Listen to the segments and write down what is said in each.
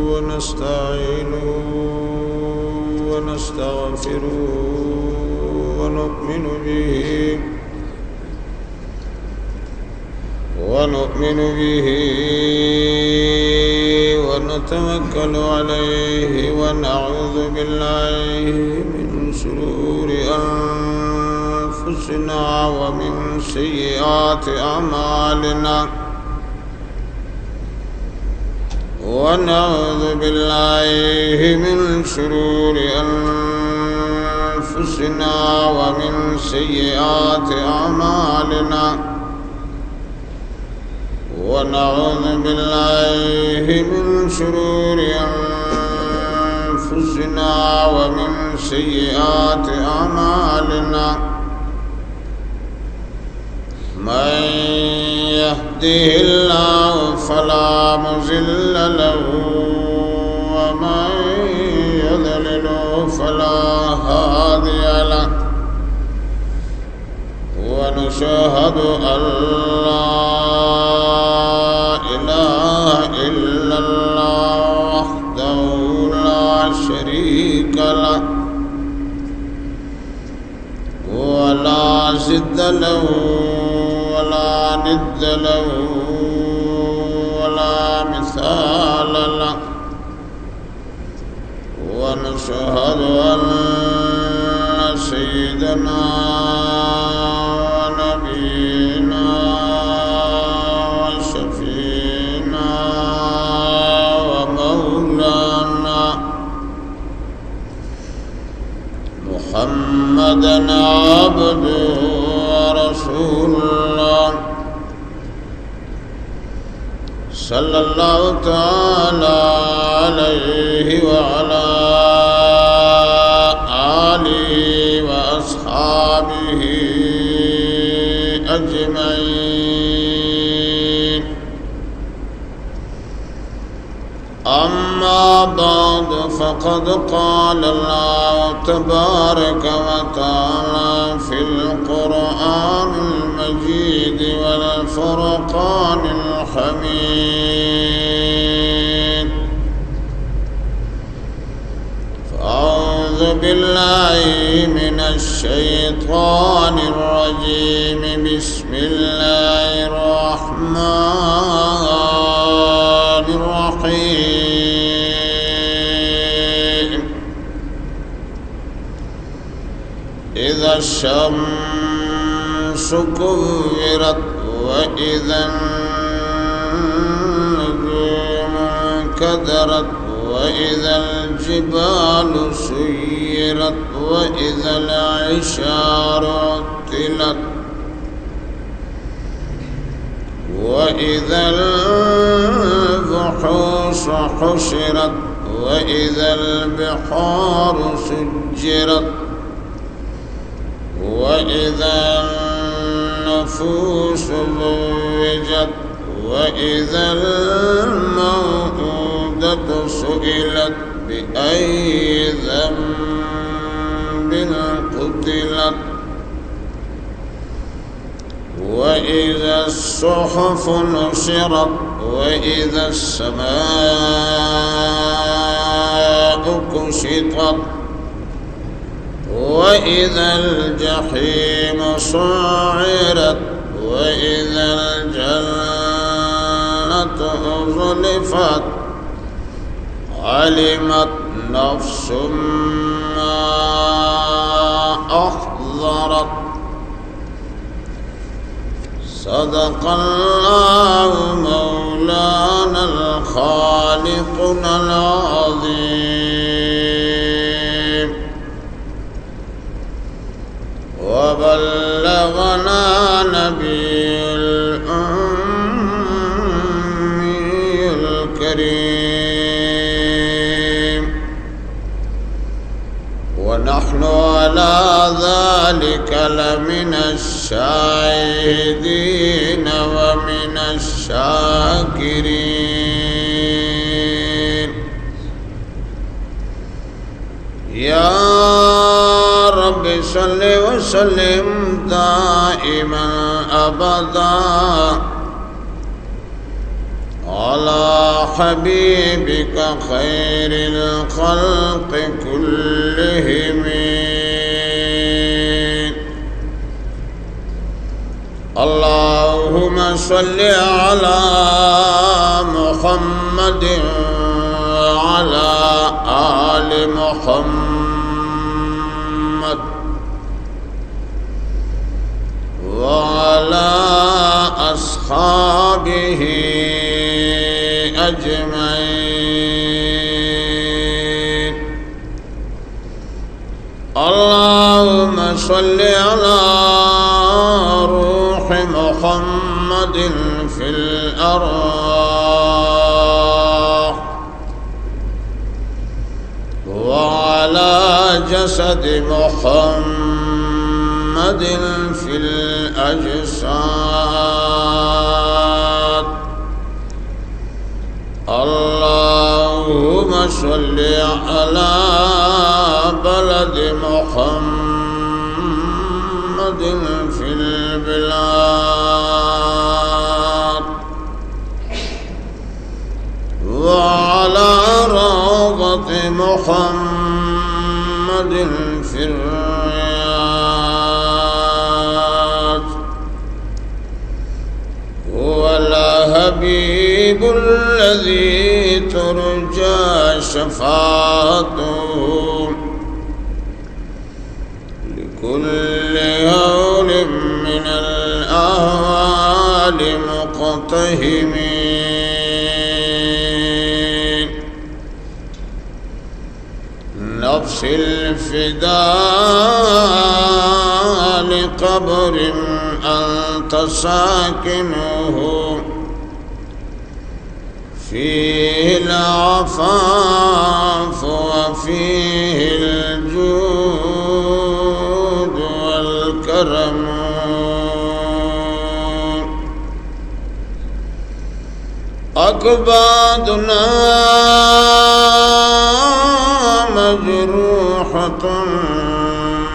ونستعينه ونستغفره ونؤمن به ونؤمن به ونتوكل عليه ونعوذ بالله من شرور أنفسنا ومن سيئات أعمالنا. ونعوذ بالله من شرور أنفسنا ومن سيئات أعمالنا. ونعوذ بالله من شرور أنفسنا ومن سيئات أعمالنا. من يهده الله فلا مضل له ومن يضلله فلا هادي له. ونشهد أن لا إله إلا الله وحده لا شريك له ولا ضد له ولا ند له ولا مثال له. ونشهد أن سيدنا ونبينا وشفيعنا ومولانا محمدا عبده ورسوله، صلى الله تعالى عليه وعلى آله وأصحابه أجمعين. أما بعد، فقد قال الله تبارك وتعالى في القرآن المجيد والفرقان الحميد. فأعوذ بالله من الشيطان الرجيم. بسم الله الرحمن الرحيم. إذا الشمس كورت وإذا النجوم انكدرت وإذا الجبال سيرت وإذا العشار عطلت وإذا الوحوش حشرت وإذا البحار سجرت وإذا النفوس زوجت وإذا الموءودة سئلت بأي ذنب قتلت وإذا الصحف نشرت وإذا السماء كشطت وإذا الجحيم سعرت وإذا الجنة أزلفت علمت نفس ما أحضرت. صدق الله مولانا الخالقنا العظيم. وبلغنا نبي الأمي الكريم، ونحن على ذلك لمن الشاهدين ومن الشاكرين. يا رب صل وسلم دائما أبدا على حبيبك خير الخلق كلهم. اللهم صل على محمد وعلى آل محمد وعلى أصحابه أجمعين. اللهم صل على روح محمد في الأرواح، وعلى جسد محمد في الأجساد. اللهم صل على بلد محمد في البلاد، وعلى روضة محمد في الرياض، هو الحبيب الذي ترجى شفاعته لكل هول من الأهوال مقتحم. نفس الفداء لقبر أنت ساكنه، فيه العفاف وفيه الجود والكرم. أكبادنا مجروحة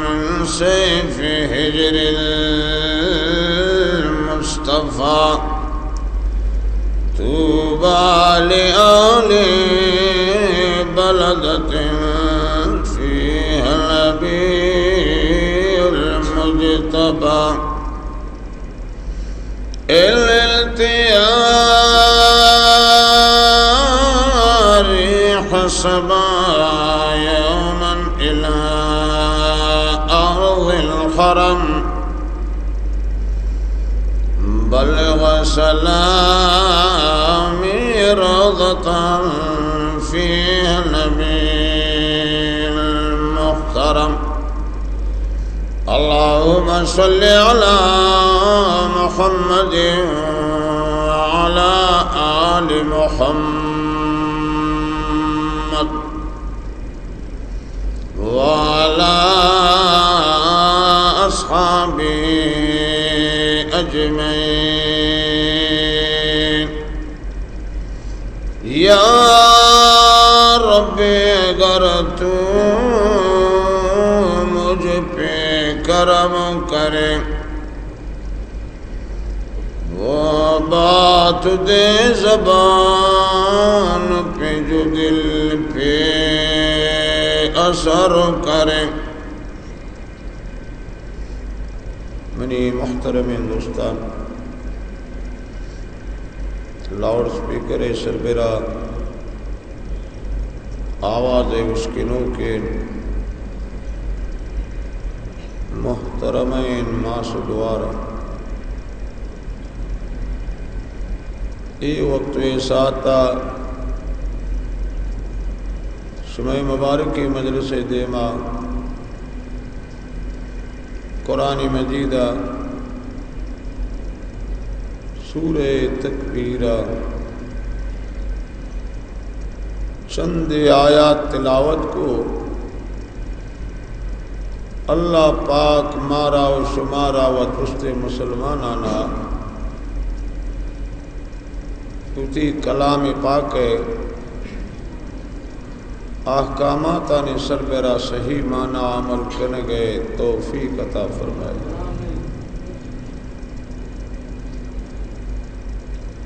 من سيف هجر المصطفى. طوبى لأهل بلدة فيها النبي المجتبى. إذ التيار ريح صبا يوما إلى أرض الحرم، بلغ سلامي روضة فيها النبي المحترم. اللهم صل على محمد وعلى آل محمد وعلى أصحابه أجمعين. یا رب، اگر تو مجھ پہ کرم کرے، وہ بات دے زبان پہ جو دل پہ اثر کرے۔ منی محترمیں دوستان، لاؤڈ اسپیکر ءِ سربرا آواز ءِ اشکنوکیں محترمیں ماس ءُ گوار، اے وقت ءُ اے ساعت ءَ شمئے مبارکیں مجلس ءِ دیما قرآن مجید ءِ سورہ تکویر ءِ چندے آیات تلاوت کو۔ اللہ پاک مارا ءُ شمارا ءُ درستیں مسلمانانا وتی کلام پاک ءِ احکاماتانی سربرا صحیح معنی عمل کنگ ءِ توفیق عطا فرمائے۔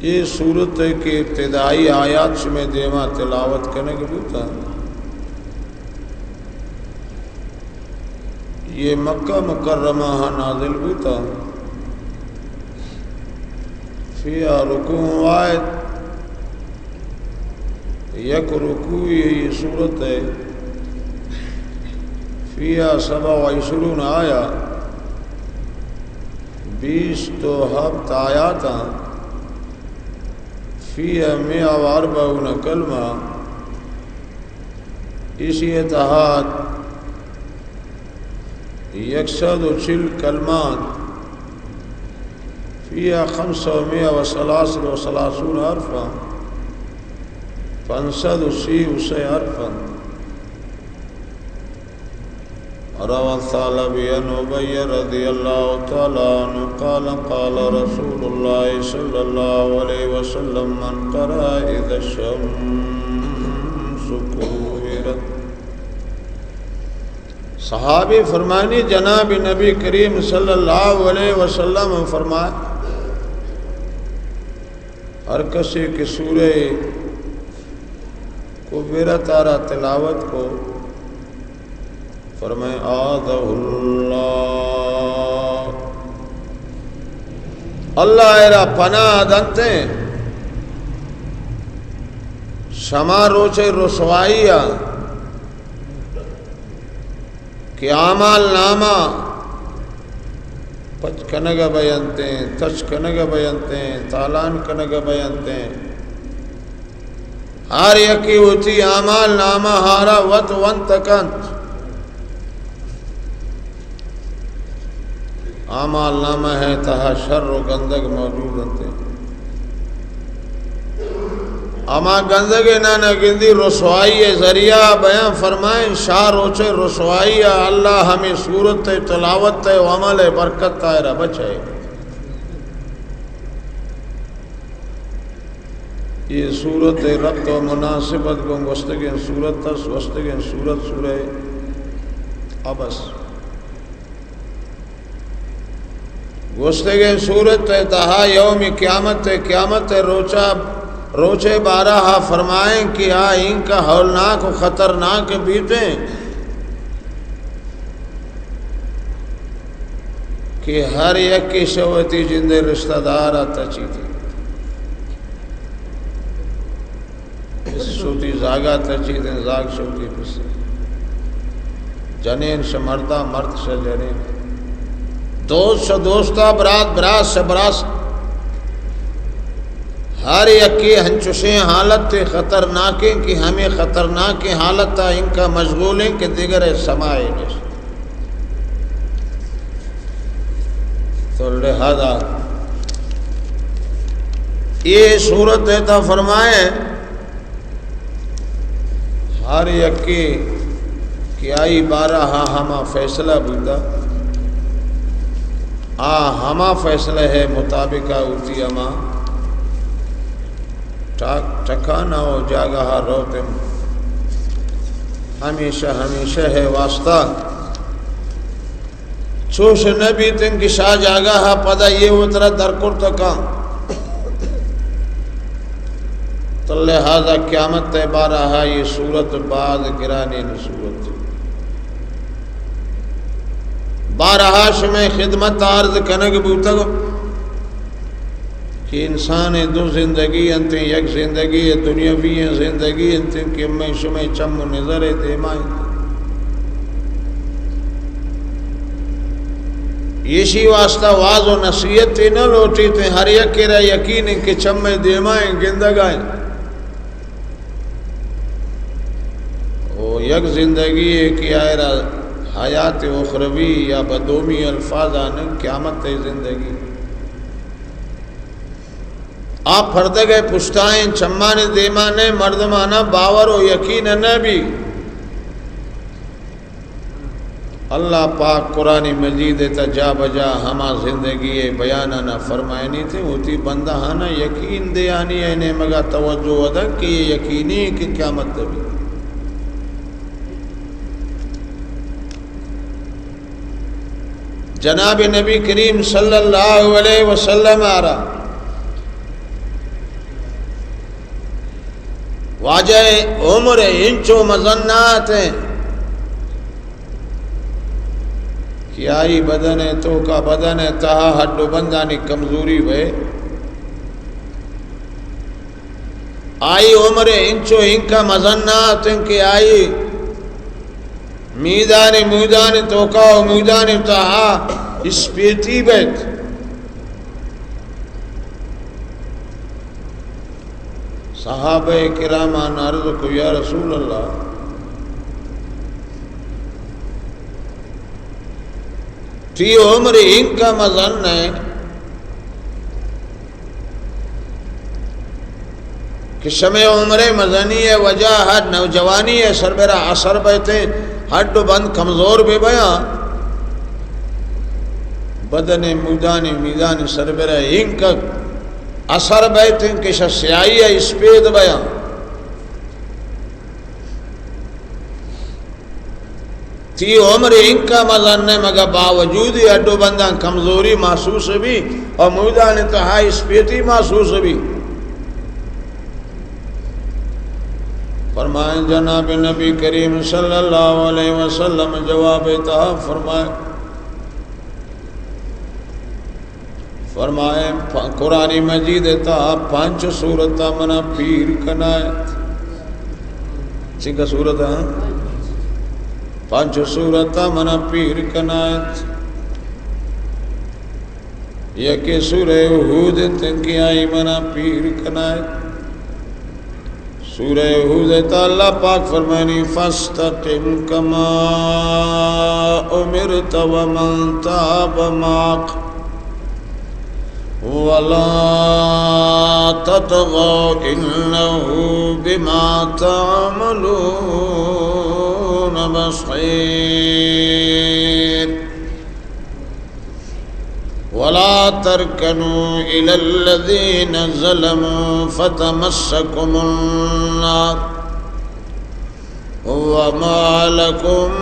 اے سورت ءِ کہ ابتدائی آیات شمئے دیما تلاوت کنگ بوتا، اے مکہ مکرمہ ءَ نازل بوتا۔ فیہا رکوع واحد، یک رکوعے اے سورت ءِ۔ فیہا سبع و عشرون آیہ، بیست و ہپت آیاتاں۔ فیہا مئہ و اربعون کلمہ، ایشی ءِ تہا یک سد و چل کلمہ انت۔ فیہا خمسمائہ و ثلاث و ثلاثون حرفا، پنچ سد و سی و سے حرف انت۔ روى الثعلبي عن أبي رضي الله تعالى عنه قال، قال رسول الله صلى الله عليه وسلم، من قرأ إذا الشمس كورت۔ صحابی فرمانی، جناب نبی کریم صلی اللہ علیہ وسلم فرمائے، ہر کسی کہ سورہ کورت ءَ را تلاوت کو، فرمائے، آذہ اللہ، اللہ ءَ را پناہ دنت ایں شما روچ ءِ رسوائی ءَ کہ اعمال نامہ پچ کنگ ءَ بینت ایں، تچ کنگ ءَ بینت ایں، تالان کنگ ءَ بینت ایں۔ ہر یکے وتی اعمال نامہ ءَ را وت ونت کنت۔ اعمال نامہ ءِ تہا شر و گندگ موجود انت۔ ہما گندگ ءَ نہ نہ گندی، رسوائی ءِ ذریعہ بیان فرمائیں، شہ روچ ءِ رسوائی ءَ اللہ ہمے سورت ءِ تلاوت ءِ و عمل ءِ برکت ءَ را بچائے۔ اے سورت ءِ ربط و مناسبت گوں گوستگیں سورت است۔ گوستگیں سورت سورہ عبس۔ گوستگیں سورت ءِ تہا یوم قیامت ءِ، قیامت ءِ روچا، روچ ءِ بارہ ءَ فرمائیں کہ آ اینکہ ہولناک و خطرناک بیت ایں کہ ہر یکے شہ وتی جند ءِ رشتہ دار ءَ تچیت۔ پس شہ وتی زاگ ءَ تچیت ایں، زاگ شہ وتی پس ءَ۔ جنین شہ مرد ءَ، مرد شہ جنین ءَ۔ دوست شہ دوست ءَ، برات، برات شہ برات ءَ۔ ہر یکے ہنچوشیں حالت ءِ خطرناکیں کہ ہمے خطرناکیں حالت ءَ اینکہ مشغول ایں کہ دگرے سما ئے نیست۔ تو لہذا اے سورت ءِ تہا فرمائے، ہر یکے کہ آئی بارہ ءَ ہما فیصلہ بوتا، آ ہما فیصلہ ءِ مطابق ءَ وتی ہما ٹاک-، ٹکانہ و جاگہ ءَ روت ایں۔ ہمیشہ، ہمیشہ ءِ واسطہ چوش نہ بیت ایں کہ شہ جاگہ ءَ پدا اے وترا در کرت کاں۔ تو لہذا قیامت ءِ بارہ ءَ اے سورت باز گرانیں سورت۔ بارہ ءَ شمئے خدمت ءَ عرض کنگ بوتگ کہ انسان ءِ دو زندگی انت، یک زندگی دنیاوی ایں، زندگی انت کہ مئے شمئے چم و نظر ءِ دیما انت۔ ایشی واسطہ واز و نصیحت نہ لوٹیت، ہر یکے را یقین انت کہ چم ءِ دیما انت، گندگ ءَ انت۔ او یک زندگی ایں کہ آئرا حیات اخروی یا بہ دومی الفاظ ءَ قیامت ءِ زندگی۔ آ پردگ ءِ پشتا ایں، چمانی دیما نہ، مردمانا باور و یقین نہ بی۔ اللہ پاک قرآن مجید ءِ تہا جا بجا ہما زندگی ءِ بیانانا فرمائینیت، وتی بندہانا یقین دیانی ءِ نیمگا توجہ ودنت کہ اے یقینی کہ قیامت بی۔ جناب نبی کریم صلی اللہ علیہ وسلم ءَ را واجہ ءِ عمر انچو مزن ات انت کہ آئی بدن ءِ توکا، بدن ءِ تہا ہڈ و بندانی کمزوری بئے۔ آئی عمر انچو اینکا مزن ات انت کہ آئی میدانی، مودانی توکا و مودانی تہا اسپیتی بیت۔ صحابہ کراماں عرض کو، یا رسول اللہ، تئی عمر اینکا مزن انت کہ شمئے عمر ءِ مزنی ءِ وجہ ءَ نوجوانی ءِ سربرا اثر بیت، ہڈ و بند کمزور بہ بیاں، بدن ءِ مودانی میدانی سربرا اینکا اثر بیت کہ شہ سیاہی ءَ اسپید بیاں۔ تئی عمر اینکا مزن انت، مگہ باوجود ہڈ و بنداں کمزوری محسوس بی اور مودان تہا اسپیتی محسوس بی۔ فرمائیں، جناب نبی کریم صلی اللہ علیہ وسلم جواب تہا فرمائیں، فرمائے، پ-، قرآن مجید ءِ تہا پنچ سورت ءَ منا پیر کنائیت۔ چنکا سورت ءَ؟ پنچ سورت ءَ منا پیر کنائیت۔ یکے سورہ ہود انت کہ آئی منا پیر کنائیت۔ سورہ ہود ءِ تہا اللہ پاک فرمانی، فاستقم کما امرت ومن تاب معک ولا تطغوا انہ بما تعملون بصیر۔ ولا تركنوا إلى الذين ظلموا فتمسكم النار وما لكم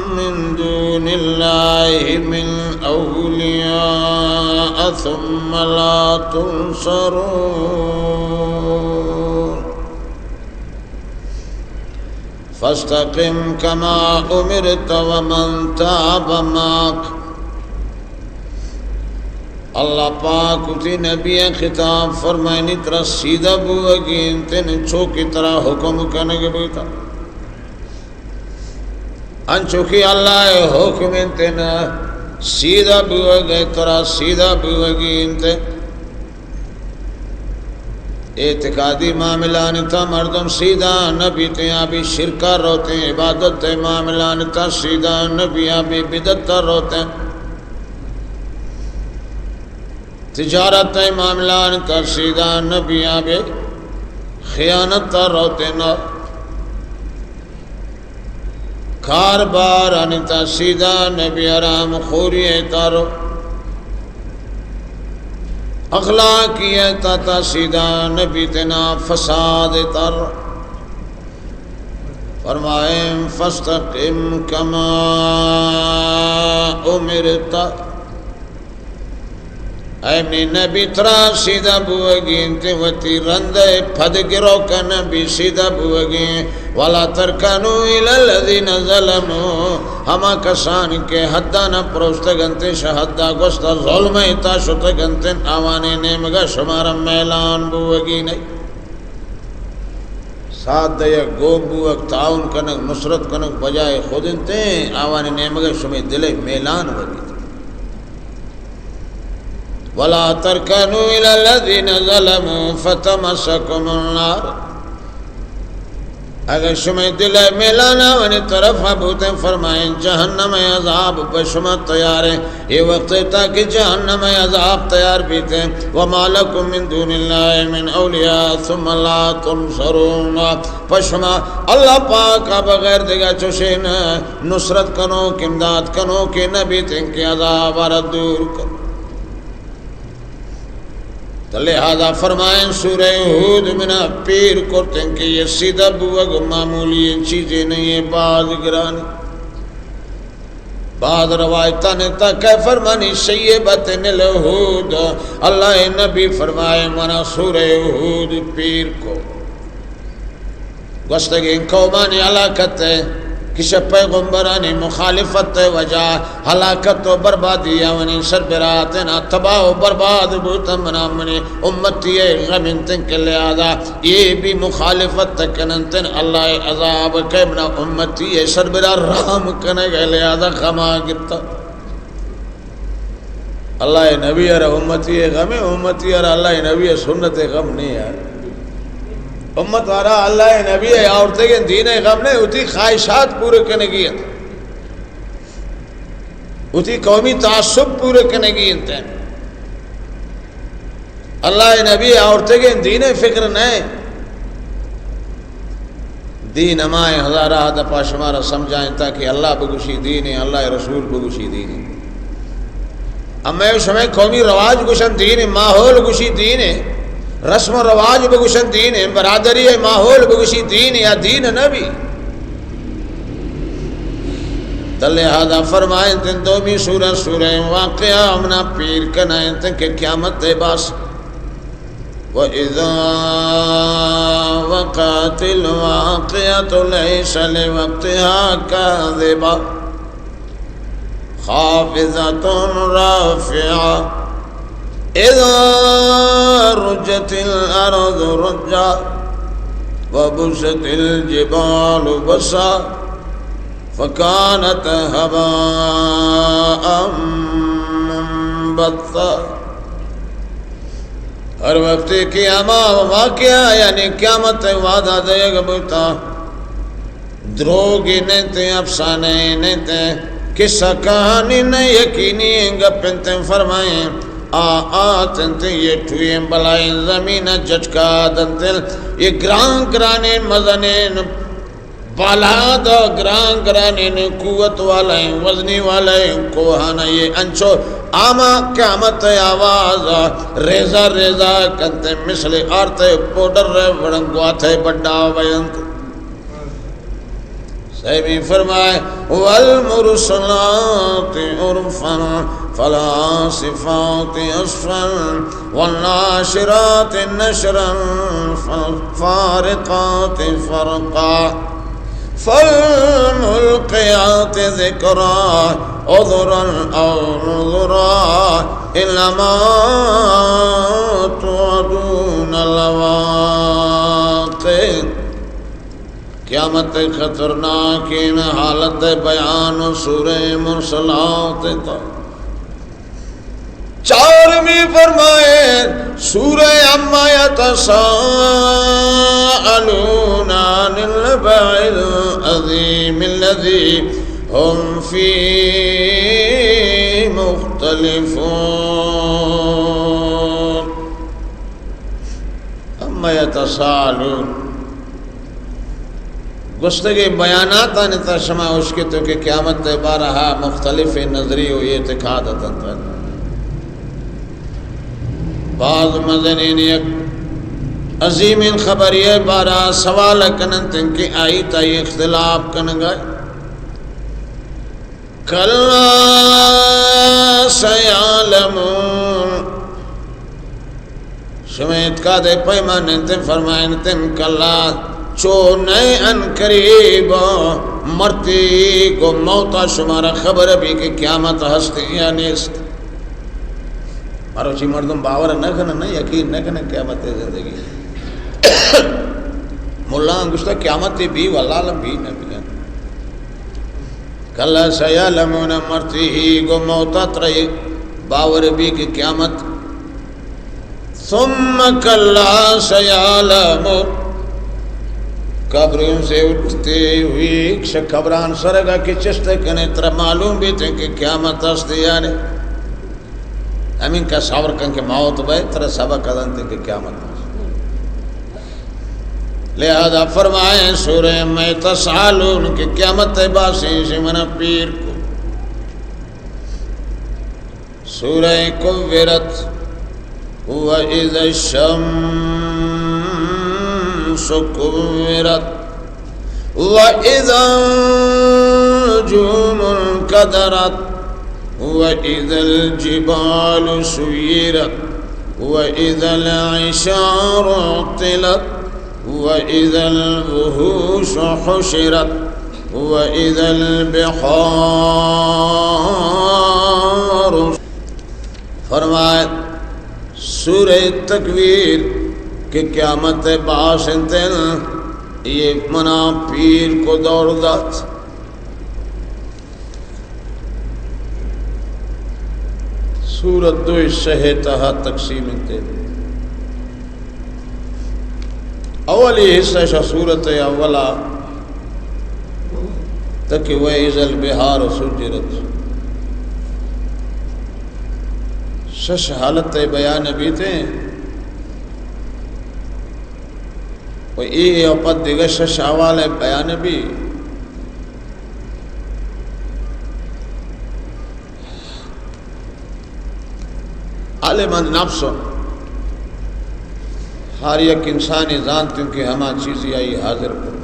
من دون الله من أولياء ثم لا تنصرون۔ فاستقم كما أمرت ومن تاب معك۔ اللہ پاک وتی نبی ءَ خطاب فرمائنی، ترا سیدھا بوگی انت، چو کہ ترا حکم کنگ بوتا۔ انچو کہ اللہ ءِ حکم انت، سیدھا بوگ ءَ ترا سیدھا بوگی انت۔ اعتقادی معاملانی تہا مردم سیدھا نہ بیت، آ بی شرک ءَ روت، عبادت ءِ معاملانی تہا سیدھا نہ بی، آ بی بدعت ءَ روت۔ تجارت ءِ معاملانی تہا سیدھا نہ بی، آ بی خیانت ءَ روت۔ کاربارانی تہا سیدھا نہ بی، حرام خوری ءِ تہا رو، اخلاقیات ءِ تہا سیدھا نہ بی، تنا فساد ءِ تہا رو۔ فرمائیں، فاستقم کما امرت۔ اے منی نبی، ترا سیدھا بوگی انت، وتی رند ءَ پد گرو کن بی، سیدھا بوگی۔ ولا ترکنوا الی الذین ظلموا، ہما کسان کہ حدانا پروشتگ انت، شہ حدا گوستا ظلم ءِ تہا شتگ انت، آوانی نیمگا شمارا میلان بوگی نہ۔ ساتھ دئیگ، گون بوگ، تعاون کنگ، نصرت کنگ بجائے خود انت، آوانی نیمگا شمے دل ءِ میلان بہ بیت۔ ولا ترکنوا الی الذین ظلموا فتمسکم النار۔ اگر شمے دل ءِ میلان آوانی طرفا بوتیں، فرمائیں، جہنم ءِ عذاب پہ شما تیار ایں۔ اے وقت ءَ تاکہ جہنم ءِ عذاب تیار بیتیں۔ وما لکم من دون اللہ من اولیاء ثم لا تنصرون۔ پہ شما اللہ پاک ءَ بغیر دگہ چوشیں نصرت کنوک، امداد کنوکے نہ بیتیں کہ عذاب ءَ را دور کن۔ تو لہذا فرمائیں، سورہ ہود منا پیر کرتیں کہ یہ سیدھا بوگ معمولی چیزیں نہیں، باز گران۔ بعض روایتانی تہا کہ فرمانی، شیبتنی الہود، اللہ ءِ نبی فرمائے، منا سورہ ہود پیر کو۔ گوستگیں قومانی ہلاکت ء، کہ شہ پیغمبرانی مخالفت ء وجہ ہلاکت و بربادی آوانی سربراتنا تباہ و برباد بوتن، منا منی امتی ء غم انتن کہ لہذا اے بھی مخالفت کننتن، اللہ ء عذاب کہ منا امتی ء سربرا رحم کنگ ء لہذا غما گپتا۔ اللہ ء نبی ء را امتی ء غم ء، امتی ء را اللہ ء نبی ء سنت ء غم نہیں یار۔ امت ء را اللہ ء نبی ء آورتگیں دین ء غم نہیں، وتی خواہشات پورے کنگی انت، وتی قومی تعصب پورے کنگی انت۔ اللہ ء نبی ء آورتگیں دین ء فکر نہ۔ دین ہمائیں ہزارہ دپا شمارا سمجھائیں تاکہ اللہ بگوشی دین ء، اللہ ء رسول بگوشی دین ء۔ ہمے شمئے قومی رواج گوشن دین ء، ماحول گوشی دین ء، رسم و رواج بگوشن دین ء، برادری ء ماحول بگوشی دین ء، یا دین نہ بی۔ تہ لہذا فرمائیں تن دومی سورہ، سورہ واقعہ ہمنا پیر کنائیں تن کہ قیامت ء باس۔ وإذا وقعت الواقعة ليس لوقتها كاذبة خافضة رافعة إذا رجت الأرض رجا وبست الجبال بسا فكانت هباء منبثا۔ ہر وقت کہ ہما واقعہ، یعنی قیامت ء وعدہ دیگ بوتا، دروگی نہ انت، افسانہ نہ انت، قصہ کہانی نہ، یقینی گپ انت۔ فرمائیں، آ آت انت، یہ ٹوئیں بلائیں زمین جچکا دنت، یہ گران گرانیں مزنیں بالاد ء گران گرانیں قوت والائیں وزنی والائیں کوہاں ء یہ انچو ہما قیامت ء آواز ء ریزہ ریزہ کنت، مثل آرت ء پوڈر ء وڑ گوات ء بڈا بینت۔ سیمی فرمائے، والمرسلات عرفا فالعاصفات عصفا والناشرات نشرا فالفارقات فرقا فالملقيات ذكرا عذرا أو نذرا إنما توعدون لواقع۔ قیامت خطرناکیں حالت بیان و سورہ مرسلات تا۔ چارمی فرمائے، سورہ عما یتساءلون عن النبأ العظیم الذی هم فیه مختلفون۔ عما یتساءلون۔ گوستگیں بیاناتانی تہا شما اشکتو کہ قیامت ء بارہ ء مختلفیں نظریہ و اعتقاد اتنت۔ بعض مزنیں یک عظیمیں خبرے ء بارہ ء سوال کننت کہ آئی تہا اختلاف کنگا۔ کلا سیعلمون۔ شمئے اعتقاد ء پیما نہ انت، فرمائنت کلا، چو نئے، ان قریب مرتی گو موتا شمارا خبر بی کہ قیامت ہست یا نیست۔ مروچی مردم باور نہ کنن، نہ یقین نہ کنن قیامت ء زندگی۔ ملا گوشتا قیامت بی، واللہ عالم بی نہ بی۔ کلا سیعلمون مرتی ہی گو موتا ترے باور بی کہ قیامت۔ ثم کلا سیعلمون۔ قبروں سے اٹھتے ہوئے، شہ قبران سرگا کہ چست کنے ترا معلوم بیت کہ قیامت است یا نہ۔ ہمینکا صبر کن کہ موت بئے، ترا سبق دنت کہ قیامت است۔ لہذا فرمائے سورہ عما یتساءلون کہ قیامت ء باسیں شی منا پیر کو۔ سورہ کورت، وإذا الشمس كورت، وإذا النجوم انكدرت، وإذا الجبال سيرت، وإذا العشار عطلت، وإذا الوحوش حشرت وإذا البحار۔ فرمائے سورہ تکویر کہ قیامت باسنتن، یہ منا پیر کو دور دات۔ سورت دو حصہ تہا تقسیم انت۔ اولی حصہ شہ سورت اولا تک وإذا البحار سجرت۔ شش حالت بیان بیتے۔ و اے پد دگہ شش احوال بیان بی۔ عالم النفس، ہر یک انسانی زانت کہ ہما چیزی آئی حاضر کرت۔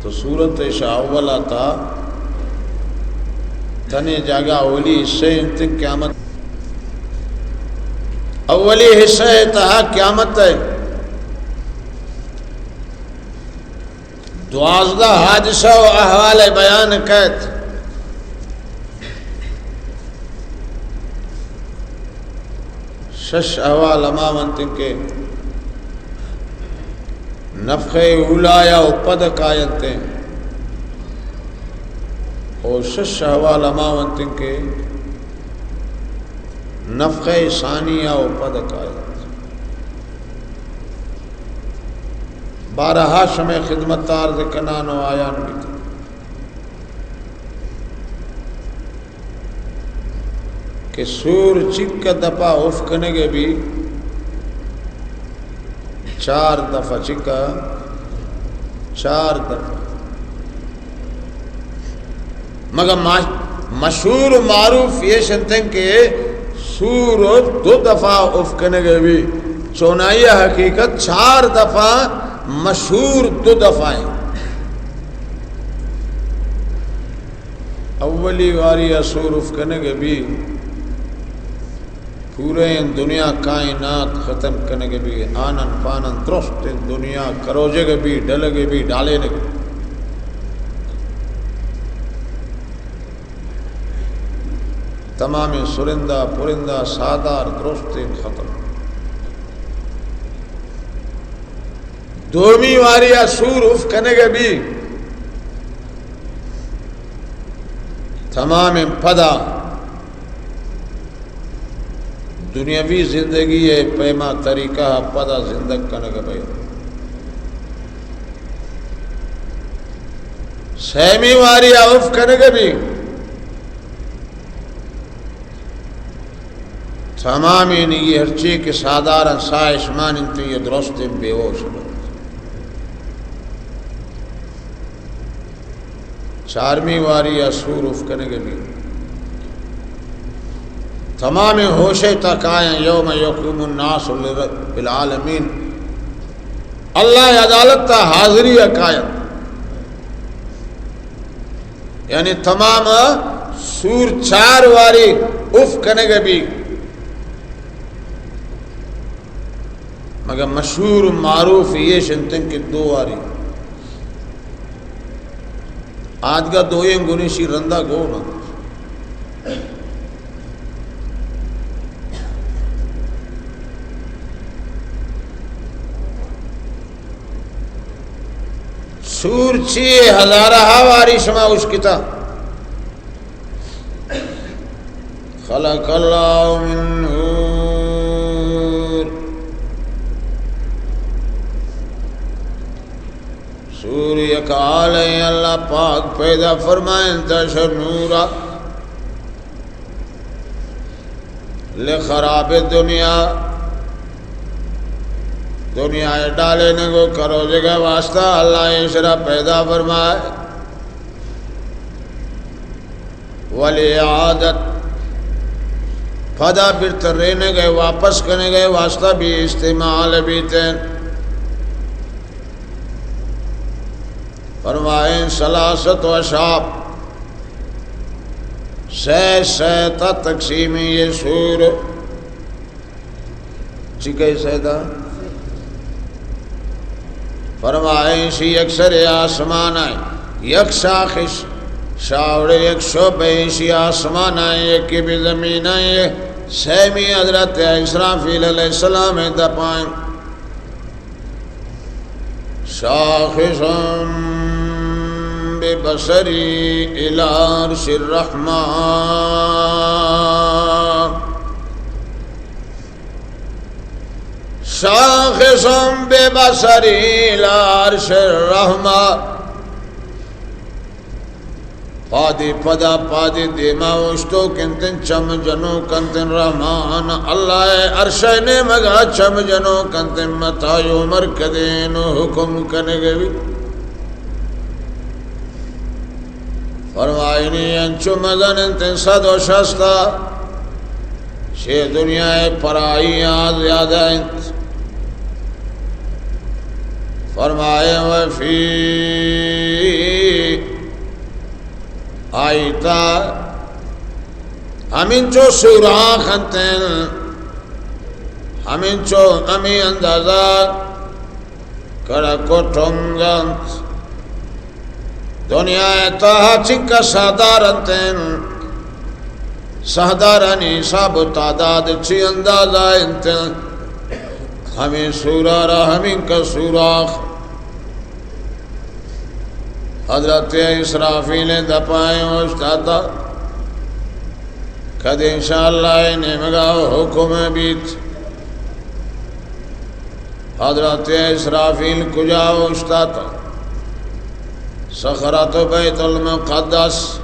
تو سورت شہ اولا تا تنے جاگہ اولی حصہ انت قیامت۔ اولی حصہ تہا قیامت ہے۔ دوازدہ حادثہ و احوال بیان کیت۔ شش احوال ہما ونت کہ نفخہ اولایا و پد کاینت، و شش احوال ہما ونت کہ نفخہ ثانیہ و پد کاینت۔ بارہا شمئے خدمت عرض کنان و آیان بیت کہ سور چکہ دپا اف کنگ بی، چار دفعہ چکہ، چار دفعہ۔ مگہ ما-، مشہور و معروف ایش انت کہ سور دو دفعہ اف کنگ بی، چونائی حقیقت چار دفعہ، مشہور دو دفعہ ہے۔ اولی واری سور اف کنگ بی، پوریں دنیا کائنات ختم کنگ بی، آنن پانن درستیں دنیا کروجگ بی، ڈلگ بی، ڈالینگ بی۔ تمامیں سرندہ، پرندہ، ساہدار درستیں ختم۔ دومی واری سور اف کنگ بی، تمامیں پدا دنیاوی زندگی ء پیما طریقہ ء پدا زندگ کنگ بئے۔ سیمی واری ء اف کنگ بی، تمامیں نگی ہرچی کہ ساہداراں ساہ اشمان انت، یہ درستیں بے ہوش بنت۔ چارمی واری ء سور اف کنگ بی، تمامیں ہوشے تا کایاں، یوم یقوم الناس لرب العالمین، اللہ ء عدالت تا حاضری ء کایاں۔ یعنی تمام سور چار واری اف کنگ بی، مگر مشہور و معروف ایش انت کہ دو واری۔ آدگہ دوئیں گنشی رندا گون انت۔ سور چی ہزارہ واری شما اشکتا۔ خلق اللہ من نور۔ سور یک آلے اللہ پاک پیدا فرمائنتا شہ نورا۔ لخراب دنیا، دنیا ڈالینگ و کروجگ واسطہ اللہ ایشرا پیدا فرمائے۔ ولإعادة، پدا برترینگ ء واپس کنگ ء واسطہ بھی استعمال بیتیں۔ فرمائیں ثلاثة أشعاب، سہ سہ تا تقسیم یہ سور۔ چی کئی سیدا؟ فرمائے، ایشی یک سر آسمان ءَ، یک شاخ، شاوڑے، یک شعبہ ایشی آسمان ءَ، یکے بہ زمین ءَ، سیمی حضرت اسرافیل علیہ السلام ءِ دپ ءَ اِنت۔ شاخص ببصری الی عرش الرحمن۔ شاخص ببصری الی عرش الرحمن۔ پادے پدا پادے دیما اوشتوک اِنت، چم جنوک اِنت، رحمان اللہ ءِ عرش ءِ نیمگا چم جنوک اِنت، متائی عمر کدی نوں حکم کنگ بیت۔ فرمائنی انچو مزن اِنت، صد و شست ءَ چہ دنیا ءِ پرائی ءَ زیادہ اِنت۔ فرمائے، وفی، آئی تہا ہمینچو سوراخ اِنت، ہمینچو ہمے اندازہ کڑک و ٹنگ اِنت۔ دنیا ءِ تہا چنکا ساہدار اِنت، ساہدارانی حساب و تعداد چی اندازہ اِنت، ہمے سورا را ہمینکا سوراخ۔ حضرت اسرافیل ءِ دپ ءَ اوشتاتا، کدی انشاءاللہ اے نیمگا حکم بیت۔ حضرت اسرافیل کجا اوشتاتا؟ صخرۃ بیت المقدس۔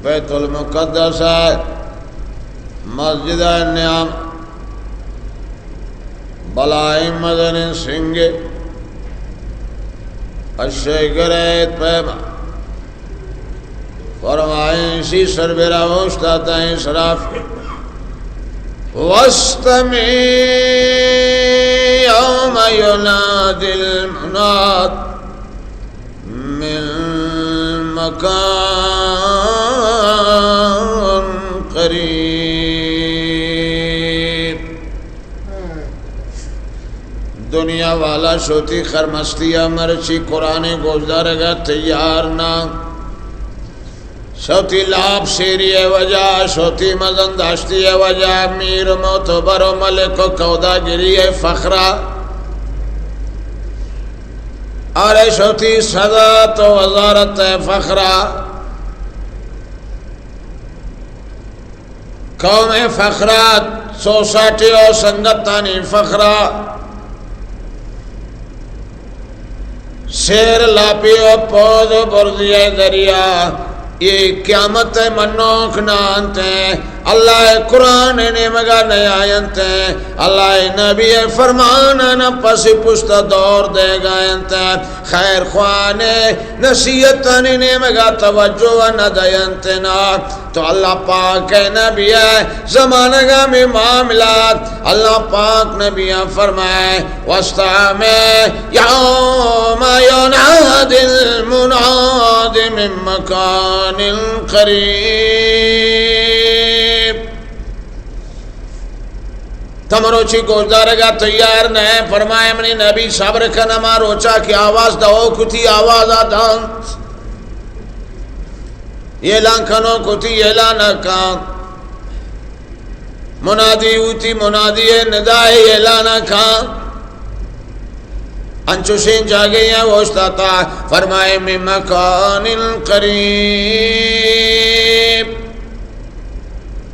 بیت المقدس ءِ مسجد ءِ نیام بلاہیں مزنیں سنگے، اشے گرے پیما۔ فرمائیں، ایشی سربرا اوشتاتا اسرافیل۔ واستمع یوم ینادی المناد من مکان قریب۔ دنیا والا شوتی خرمستی ءَ مرچی قرآن گوشدارگ ءَ تیار نہ۔ شوتی لاپ شیری ءِ وجہ، شوتی مزن داشتی ءِ وجہ، میر معتبر و ملک و کوداگری ءِ فخرا، ارے شوتی صدارت و وزارت ءِ فخرا، قوم ءِ فخرا، سوسائٹی و سنگتانی فخرا، سیر لاپی و پوز و برزی ءِ ذریعہ اے قیامت ءِ منوک نہ اِنت۔ اللہ ءِ قرآن ءِ نیمگا نیاینت، اللہ ءِ نبی ءِ فرماناں پس پشتا دور دیگا اِنت، خیر خواہانی نصیحتانی نیمگا توجہ نہ دینت نا۔ تو اللہ پاک ءِ نبی ءِ زمانگ ءَ ہمے معاملات، اللہ پاک نبی ءَ فرمائے، واستمع یوم ینادی المنادی من مکان قریب۔ تو مروچی گوشدارگ ءَ تیار نہ ئے، فرمائے منی نبی صبر کن، ہما روچا کہ آواز دئوک وتی آواز ءَ دنت۔ اعلان کنوک وتی اعلان ءَ کن۔ منادی وتی منادی ءِ ندا ءِ اعلان ءَ کن۔ انچوشیں جاگہے ءَ اوشتاتا، فرمائے من مکان قریب۔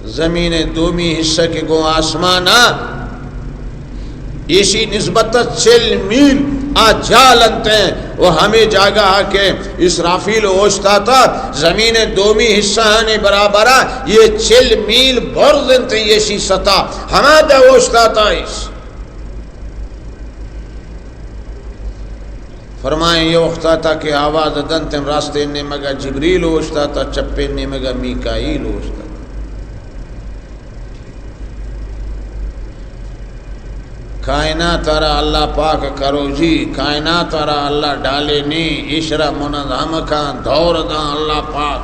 زمین ءِ دومی حصہ کہ گوں آسمان ءَ ایشی نسبت ءَ چل میل آ جہل اِنت، و ہمے جاگہ ءَ کہ اسرافیل اوشتاتا، زمین ءِ دومی حصہ آنی برابر ءَ اے چل میل برز اِنت ایشی سطح، ہما دہ اوشتاتا ایش۔ فرمائیں، اے وقتا تا کہ آواز دنت، راستیں نیمگا جبریل اوشتاتا، چپیں نیمگا میکائیل اوشتاتا۔ کائنات ءَ را اللہ پاک کروجی، کائنات ءَ را اللہ ڈالینی، ایشرا منظم کن، دور داں اللہ پاک۔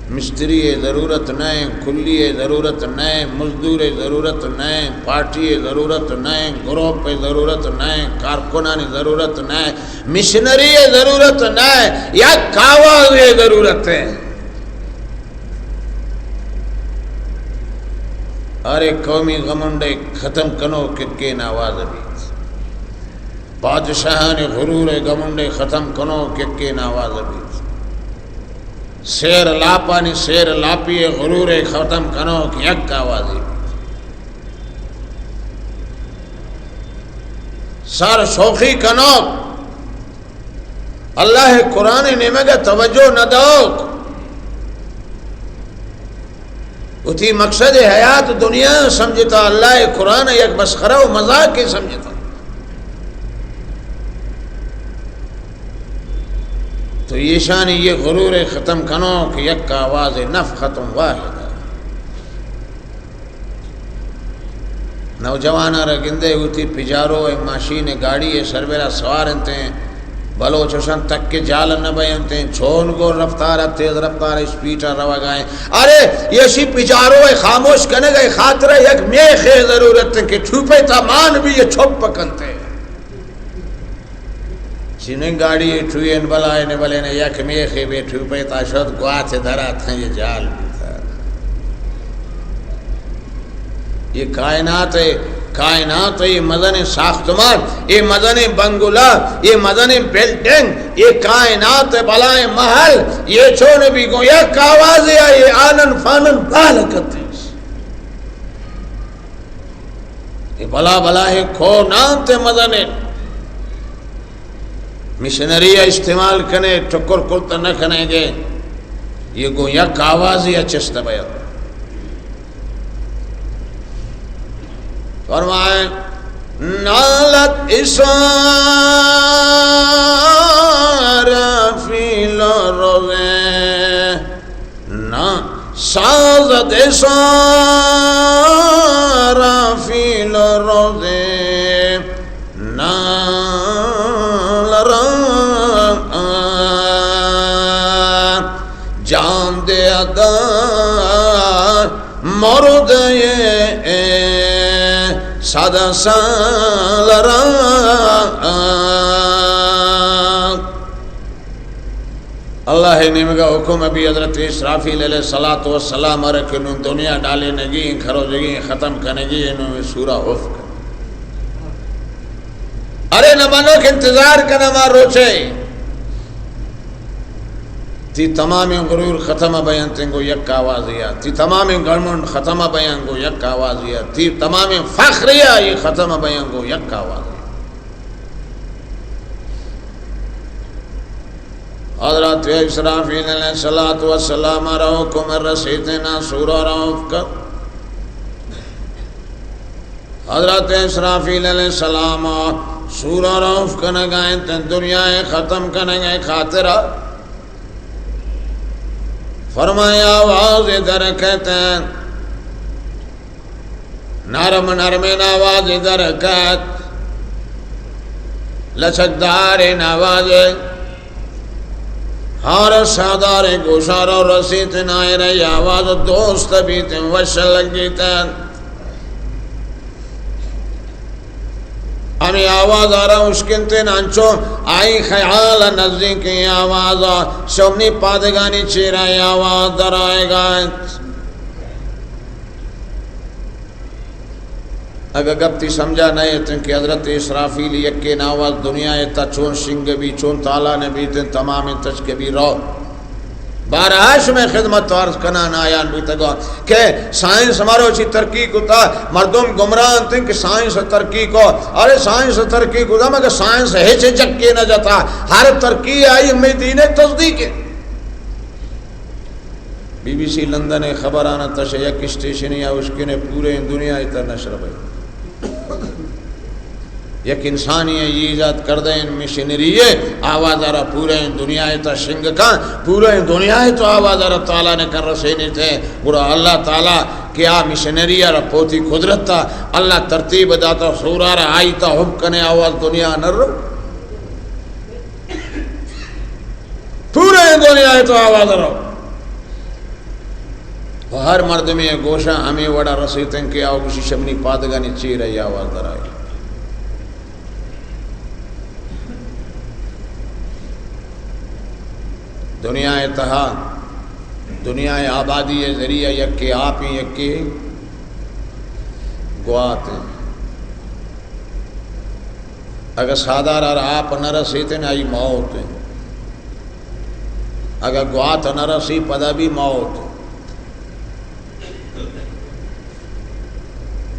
مستری ءِ ضرورت نہ ایں، کلی ءِ ضرورت نہ ایں، مزدور ءِ ضرورت نہ ایں، پارٹی ءِ ضرورت نہ ایں، گروپ ءِ ضرورت نہ ایں، کارکنانی ضرورت نہ ایں، مشنری ءِ ضرورت نہ ایں، یک آواز ءِ ضرورت ایں۔ ہر یک قومی گمنڈ ءِ ختم کنوک یکیں آواز بیت۔ بادشاہانی غرور ءِ گمنڈ ءِ ختم کنوک یکیں آواز بیت۔ سیر لاپانی سیر لاپی ءِ غرور ءِ ختم کنوک یک آوازے بیت۔ سر شوخی کنوک، اللہ ءِ قرآن ءِ نیمگ ءَ توجہ نہ دئوک، وتی مقصد حیات دنیا سمجھتا، اللہ ءِ قرآن ءَ یک مسخرہ و مذاقے سمجھتا۔ تو ایشانی یہ غرور ختم کنوک یک آواز، نفخۃ واحدہ۔ نوجواناں را گندے، وتی پجارو ءِ ماشین ءِ گاڑی ءِ سربرا سوار انت، بلوچ اشان تک کہ جال نہ بینت، چون گوں رفتار ءَ، تیز رفتار ءَ، اسپیڈ ءَ روگا ایں۔ ارے، ایشی پجارو ءِ خاموش کنگ ءِ خاطر ءَ یک میخ ءِ ضرورت ایں کہ چوپے تا مان بی، یہ چپ کنت۔ چنیں گاڑی ٹوئین بلائین بلین، یک میخے بے ٹوپے تا شد، گوات درا تھا، یہ جال بیتا۔ یہ کائنات ءِ، کائنات ءِ یہ مزنیں ساختمان، یہ مزنیں بنگلہ، یہ مزنیں بلڈنگ، یہ کائنات ءِ بلائیں محل، یہ چون بی گوں یک آوازے ءَ، یہ آنن فانن بال کتیس۔ اے بلا بلاہیں کونانت مزنیں مشنری ءَ استعمال کنے، ٹکر کرت نہ کنے گے، یہ گوں یک آوازے ءَ چست بیا۔ فرمائے، نالت اسرافیل روزے، نا سازد اسرافیل روزے، نالرا جان دے ادا مردے صد سال را۔ اللہ ءِ نیمگا حکم بی حضرت اسرافیل علیہ الصلوۃ والسلام ءَ را کہ نوں دنیا ڈالینگی، کھروجگی، ختم کنگی، نوں سورہ افک۔ ارے نہ منوک انتظار کنا ما روچے۔ تئی تمامیں غرور ختم بینت گوں یک آوازے ءَ۔ تئی تمامیں گھمنڈ ختم بینت گوں یک آوازے ءَ۔ تئی تمامیں فخریائی ختم بینت گوں یک آوازے ءَ۔ حضرت اسرافیل علیہ الصلوۃ والسلام ءَ را حکم رسیت نا سورہ را افک۔ حضرت اسرافیل علیہ السلام سورہ را افک کنگا انت، دنیا ءَ ختم کنگ ءِ خاطر ءَ۔ فرمایا، آواز در کئیت، نرم نرمیں آواز در کئیت، لچکداریں آواز، ہر ساداریں گوشارا رسیت، نائرہ آواز دوست بیت، وش لگیت۔ ہمے آواز ءَ را اشکنت، انچو آئی خیال نزدیکیں آواز ءَ شمنی پادگانی چیرا آواز در آئیگا انت۔ اگہ گپ تئی سمجھا نہ اتنت کہ حضرت اسرافیل یکیں آواز دنیا ءِ تہا چون شنگ بی، چون تالان بیت، تمامیں تچک بی رو۔ بارہا شمئے خدمت ءَ عرض کنان آیان بیتگاں کہ سائنس مروچی ترقی کتا، مردم گمراہ انت کہ سائنس ترقی کو۔ ارے سائنس ترقی کتا، مگر سائنس ہچ جکے نہ جتا۔ ہر ترقی آئی ہمے دین ءِ تصدیق ہے۔ بی بی سی لندن ءِ خبران ءَ تش یک اسٹیشنے ءَ اشکنے، پورے دنیا ءِ تہا نشر بی۔ یک انسانی ءَ ایجاد کردہ ایں مشنری ءِ آواز ءَ را پورے دنیا ءِ تہا شنگ کن، پورے دنیا ءِ تہا آواز ءَ را تالان کن رسینیت۔ گڑا اللہ تعالی کہ آ مشنری ءَ را پہ وتی قدرت ءَ اللہ ترتیب داتا، سورا را آئی تہا حب کنے، آواز دنیا نہ رو۔ پورے دنیا ءِ تہا آواز رو۔ و ہر مردمے گوشاں ہمے وڑا رسیتن کہ آ گوشی شمنی پادگانی چیر ء آواز درائے۔ دنیا ء تہا، دنیا ء آبادی ء ذریعہ یکے آپ ایں، یکے گوات ایں۔ اگہ ساہدار ء را آپ نہ رسیتن، آئی موت ایں۔ اگہ گوات نہ رسی، پدا بھی موت۔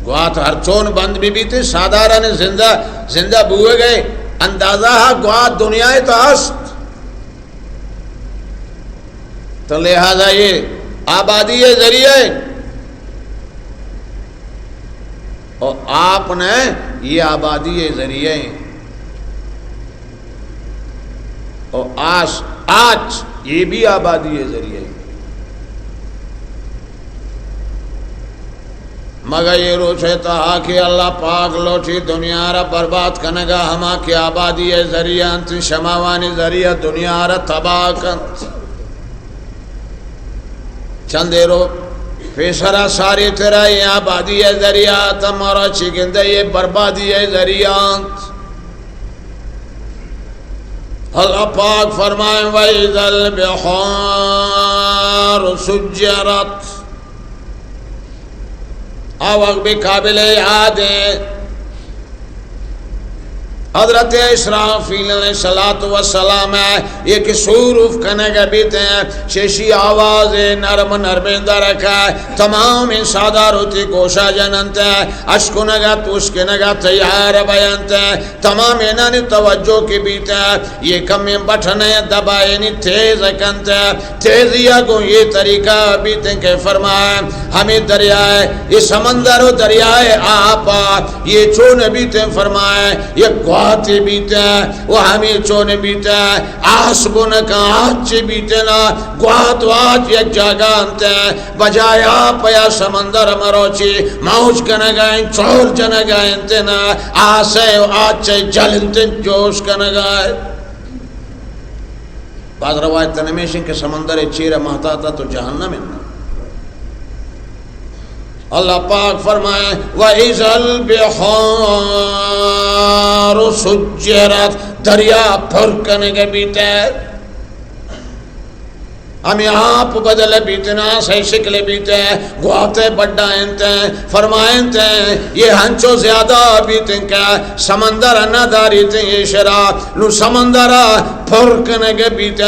گوات ہر چون بند بہ بیت، ساہدارانی زندہ، زندہ بوگ ء اندازہ ء گوات دنیا ء تہ است۔ تو لہذا یہ آبادی ء ذریعہ ایں۔ او آپ نہ، یہ آبادی ء ذریعہ ایں۔ او آس، آچ، یہ بھی آبادی ء ذریعہ ایں۔ مگہ یہ روچ ء تہا کہ اللہ پاک لوٹی دنیا را برباد کنگا، ہما کہ آبادی ء ذریعہ انت، شماوانی ذریعہ دنیا را تباہ کنت۔ چندے رو پیسرا ساری ترا یہ آبادی ء ذریعہ تا، مارا چی گندے یہ بربادی ء ذریعہ انت۔ اللہ پاک فرمائے، وَإِذَا الْبِحَارُ سُجِّرَتْ۔ آ وقت بھی قابل یاد ہے۔ حضرت اسرافیل علیہ الصلوۃ والسلام ء یک سور اف کنگ بیت، ششی آواز نرم نرم درک، تمام ساہدار وتی گوشا جننت، اشکنگا توشکنگا تیار بینت۔ تمام انانی توجہ کی بیت، یہ کمیں بٹن دبائینی تیز کنت۔ تیزی ء گوں یہ طریقہ بیت کہ فرمائے، ہمیں دریائے، یہ سمندر و دریائے آپ، یہ چون بیت، فرمائے، یہ گواتے بیت، وہ ہمیں چون بیت، آس بن کا آچ بیت نا، گوات واچ یک جاگہ انت، بجائے آپ یا سمندر مروچی موج کنگا انت، چول جنگا انت نا، آسے و آچے جل انت، جوش کنگا انت۔ بعض روایت ہمیش انت کہ سمندر چیر مہتاتا تو جہنم انت۔ اللہ پاک فرمائے، وَإِذَا الْبِحَارُ سُجِّرَتْ، دریا پر کنگ بیت۔ ہمیں آپ بدل بیت، نا سے شکل بیت، گوات بڈا انت، فرمائنت، یہ ہنچو زیادہ بیت کہ سمندر نہ داریت یہ شرا، نو سمندر پر کنگ بیت،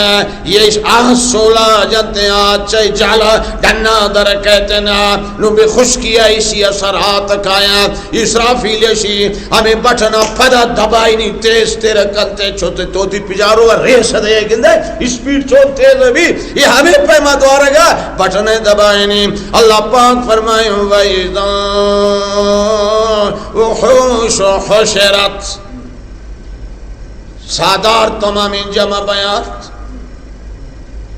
یہ آس سولا جنت، آچے جالا ڈنا در کہتے نا، نو بے خشکی ایسی اثرات کایا۔ اسرافیل شی ہمیں بٹنا پدا دبائینی تیز تر کنتے، چھوتے توتی پجارو ریس دے گندے، اسپیڈ چون تیز بھی، یہ ہمیں پیما دوارگا بٹن دبائینی۔ اللہ پاک فرمائے، وَإِذَا الْوُحُوشُ حُشِرَتْ۔ ساہدار تمامیں جمع بیات۔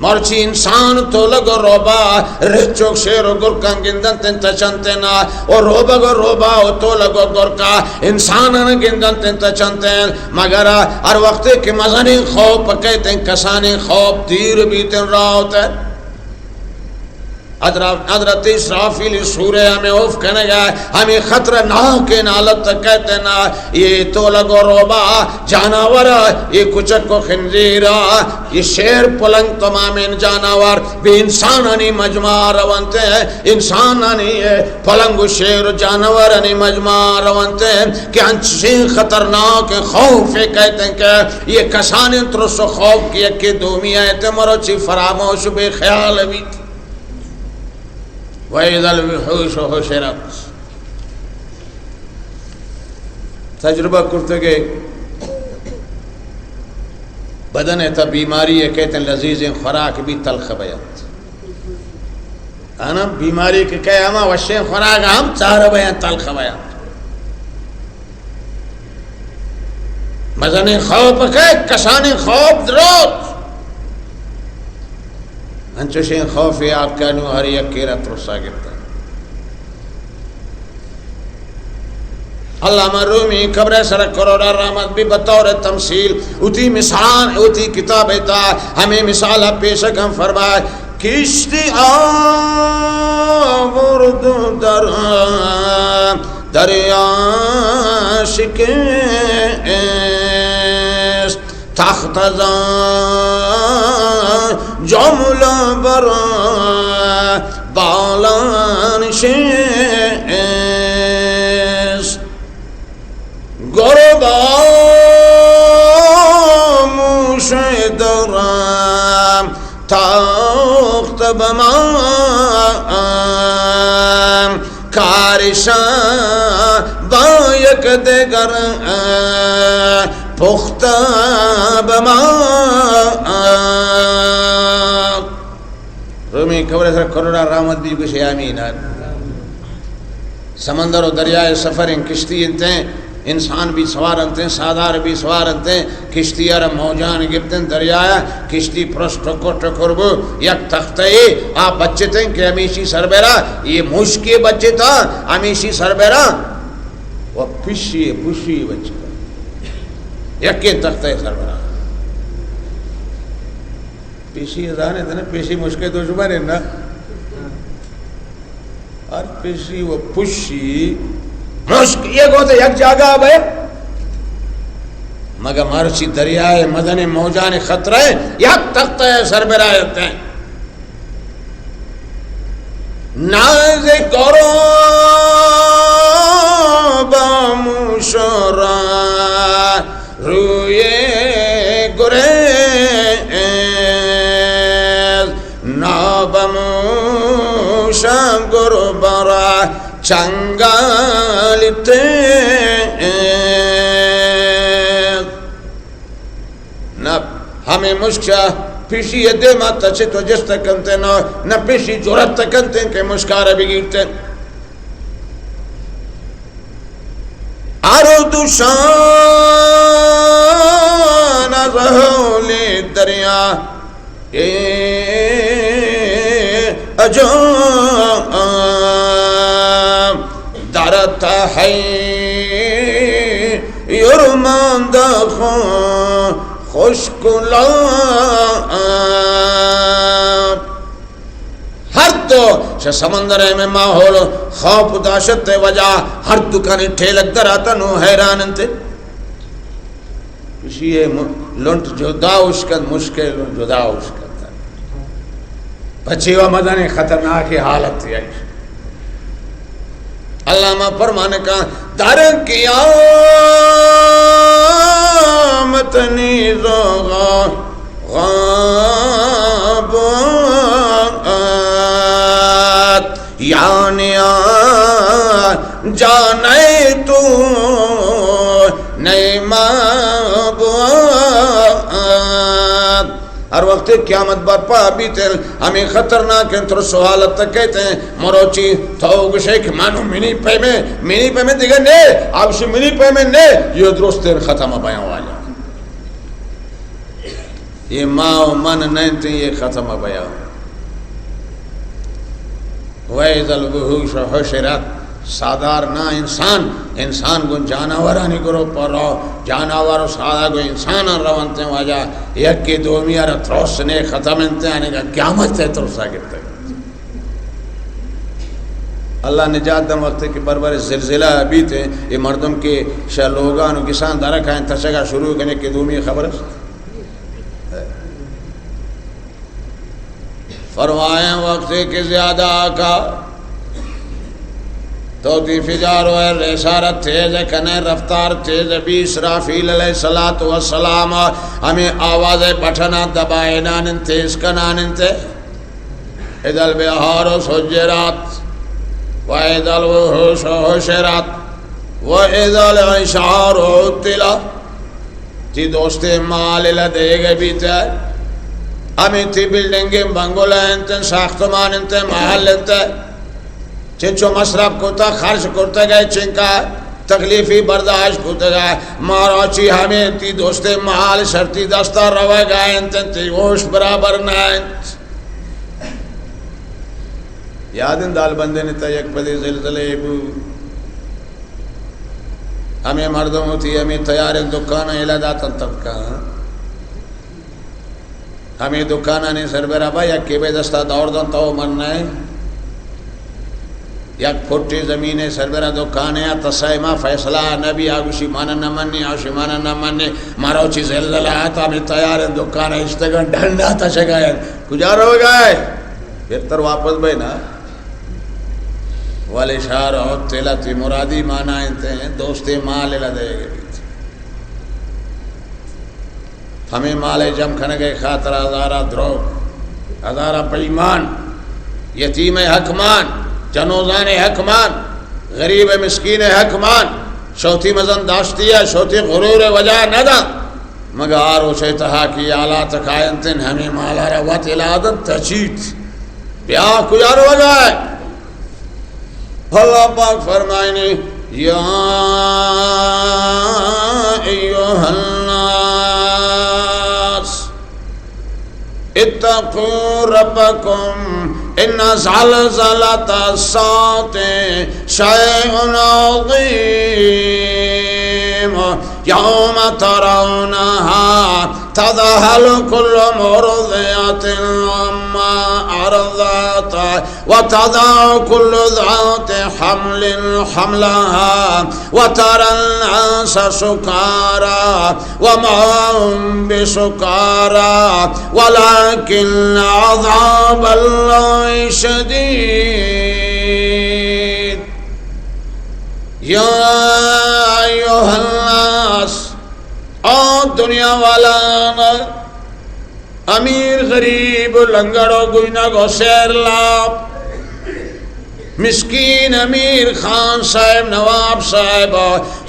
مرچی انسان تولگ و روبا، رچوک شیر و گرکان گندنت انت چنتنا، و روبگ و روبا و تولگ و گرکا انسانان گندنت انت چنتن۔ مگر ہر وقت کہ مزنیں خوف کہتن، کسانیں خوف دیر بیتن راوتن۔ حضرت، حضرت اسرافیل سورہ ہمیں اوف کنگا، ہمیں خطرناکیں حالت کہتے نا، یہ تولگ و روبا جانور، یہ کچک و خنزیر، یہ شیر پلنگ تمامیں جانور بے انسانانی مجمع رونتے، انسانانی پلنگ و شیر و جانورانی مجمع رونتے کہ انچیں خطرناک خوف کہتے کہ یہ کسانیں ترس و خوف کہ یکے دومی آیت مروچی فراموش بے خیال بیت۔ وَإِذَا الْوُحُوشُ حُشِرَتْ۔ تجربہ کرتگے، بدن ء تہ بیماری ء کہتن لذیذیں خوراک بھی تلخ بیانت۔ انا بیماری کہ کہے ہما وشیں خوراک ہم چار بیانت، تلخ بیانت۔ مزنیں خوف کئیت، کسانیں خوف دروت۔ انچوشیں خوفے آتکا نوں ہر یکے را ترسا گپتا۔ علامہ رومی قبر سر کروڑا رحمت بھی بطور تمثیل وتی مثال، وتی کتاب تا ہمیں مثال پیش کن فرمائے۔ کشتی آورد در دریا شکست، تخت از آن جمله بر بالان شست. گرگ آموش درم تخت بمان، کارشان با یک دگر پخته بمان. رومی قبر سر کروڑا رحمت بی، گوشے آمین. سمندر و دریائے سفر ایں، کشتی انتیں، انسان بی سوار انتیں، ساہدار بی سوار انتیں، کشتی ءَ را موجان گپتیں، دریا ءَ کشتی پرس ٹکر ٹکر بو، یک تختے آ بچتیں کہ ہمیشی سربرا، یہ مشکے بچتا، ہمیشی سربرا و پشی، پشی بچتا، یکیں تختے سربرا. پیشی زانے تھے نا، پیشی مشکے دشمن ہے نا. ہر پیشی و پشی مشک، یہ گوتے یک جاگہ بے. مگہ مرچی دریائے مدن موجان خطرہ، یک تختے سربرا انتیں. ناز کرو با موشرا روی گریز، نابموشان گربرا چنگالی تیز. نہ ہمے مشک شا پیشی ءِ دیما تچت و جست کنت، نہ، نہ پیشی جرأت کنت کہ مشکارا بگیرت. ہر دوشان از حول دریا اے اجام در تہی یرمند خشک و لام. ہر دو چہ سمندر ءِ ہمے ماحول، خوف و دہشت ءِ وجہ، ہر دوکانی ٹیلک در آتن و حیران انت. اشی ءِ م-، لنٹ جدا اشکن، مشکے لنٹ جدا اشکن. پچی و مدن خطرناک حالت ہے. علامہ فرمان کا در قیامت نیز غا-، غاب آت، یعنی آ جانے تو نئے مابو آت. ہر وقت قیامت برپا بیت، ہمیں خطرناک انت، ترس و حالت کہتے ہیں. مروچی تو گشے کہ منو منی پیمے، منی پیمے دیگہ نے، آبشی منی پیمے نے، یہ درست ختم بیان والا. یہ ما و من نہ انت، یہ ختم بیان. وَإِذَا الْوُحُوشُ حُشِرَتْ، ساہدار نا انسان، انسان گوں جانورانی گروپ ءَ رو، جانور و ساہدار گوں انسان ءَ رونت، واجہ یکے دومی ءَ را ترس نے، ختم انت، آنی کا قیامت ءِ ترس ءَ گپتگ. اللہ نجات دم وقت کہ بربر زلزلہ بیت، یہ مردم کہ شہ لوگان و گسان در کائیں، تچگا شروع کنے کہ دومی خبر است. فرمائیں وقتے کہ زیادہ آقا تو تی فجار و ریسارت تیز کنے، رفتار تیز بی. اسرافیل علیہ الصلوۃ والسلام ہمیں آواز بٹنا دبائنان انت، تیز کنان انت. اذا البحار سجرت و اذا الوحوش حشرت و اذا العشار عطلت. تی دوستیں مال لدیگ بیت، ہمیں تی بلڈنگیں بنگلہ انت، ساختمان انت، محل انت، چنچو مصرف کرتا، خرچ کرتا گئے، چنکا تکلیفی برداشت کرتا گئے، مارا چی ہمیں تی دوستیں مال شرطی دستا روگا انت، تی ہوش برابر نہ انت. یاد انت دال بندے نے تا یک پدی زلزلے بو. ہمے مردم وتی ہمے تیاریں دکان ایلا داتن طبقہ. ہمے دکانانی سربرا با یکے بے دستا دور دنت، تو من نئے۔ یک پھٹی زمینے سربرا دکانے آ، تسے ما فیصلہ نبی، آ گوشی من نہ منی، آ گوشی من نہ منی۔ مروچی زلزلہ آتا، ہمے تیاریں دکان اشتگن، ڈنڈا تشگائیں۔ کجا روگائے؟ پھر تر واپس بے نا۔ ولشار عطلت، مرادی معنی انت، دوستے مال الا دے گے بیت۔ ہمے مال ء جم کنگ ء خاطر ہزارہ دروگ، ہزارہ بے ایمان، یتیم ء حق مان، جنوزان ء حق مان، غریب ء مسکین ء حق مان، شوتی مزن داشتی ء شوتی غرور ء وجہ نہ دنت، مگہ آ روچ ء تہا کہ حالات کاینتن ہمے مال ء را وت الا دنت تچیت۔ بیا کجا روگا ئے؟ اللہ پاک فرمائنی، یا ایھا الناس اتقوا ربکم ان زلزلۃ الساعۃ شیء عظیم، یوم ترونها تذهل كل مرضعة عما أرضعت وتضع كل ذات حمل حملها وترى الناس سكارى وما هم بسكارى ولكن عذاب الله شديد. يا أيها الناس، او دنیا والا، امیر غریب، لنگڑ و گوینگ و سیر لاپ، مسکین امیر، خان صاحب، نواب صاحب،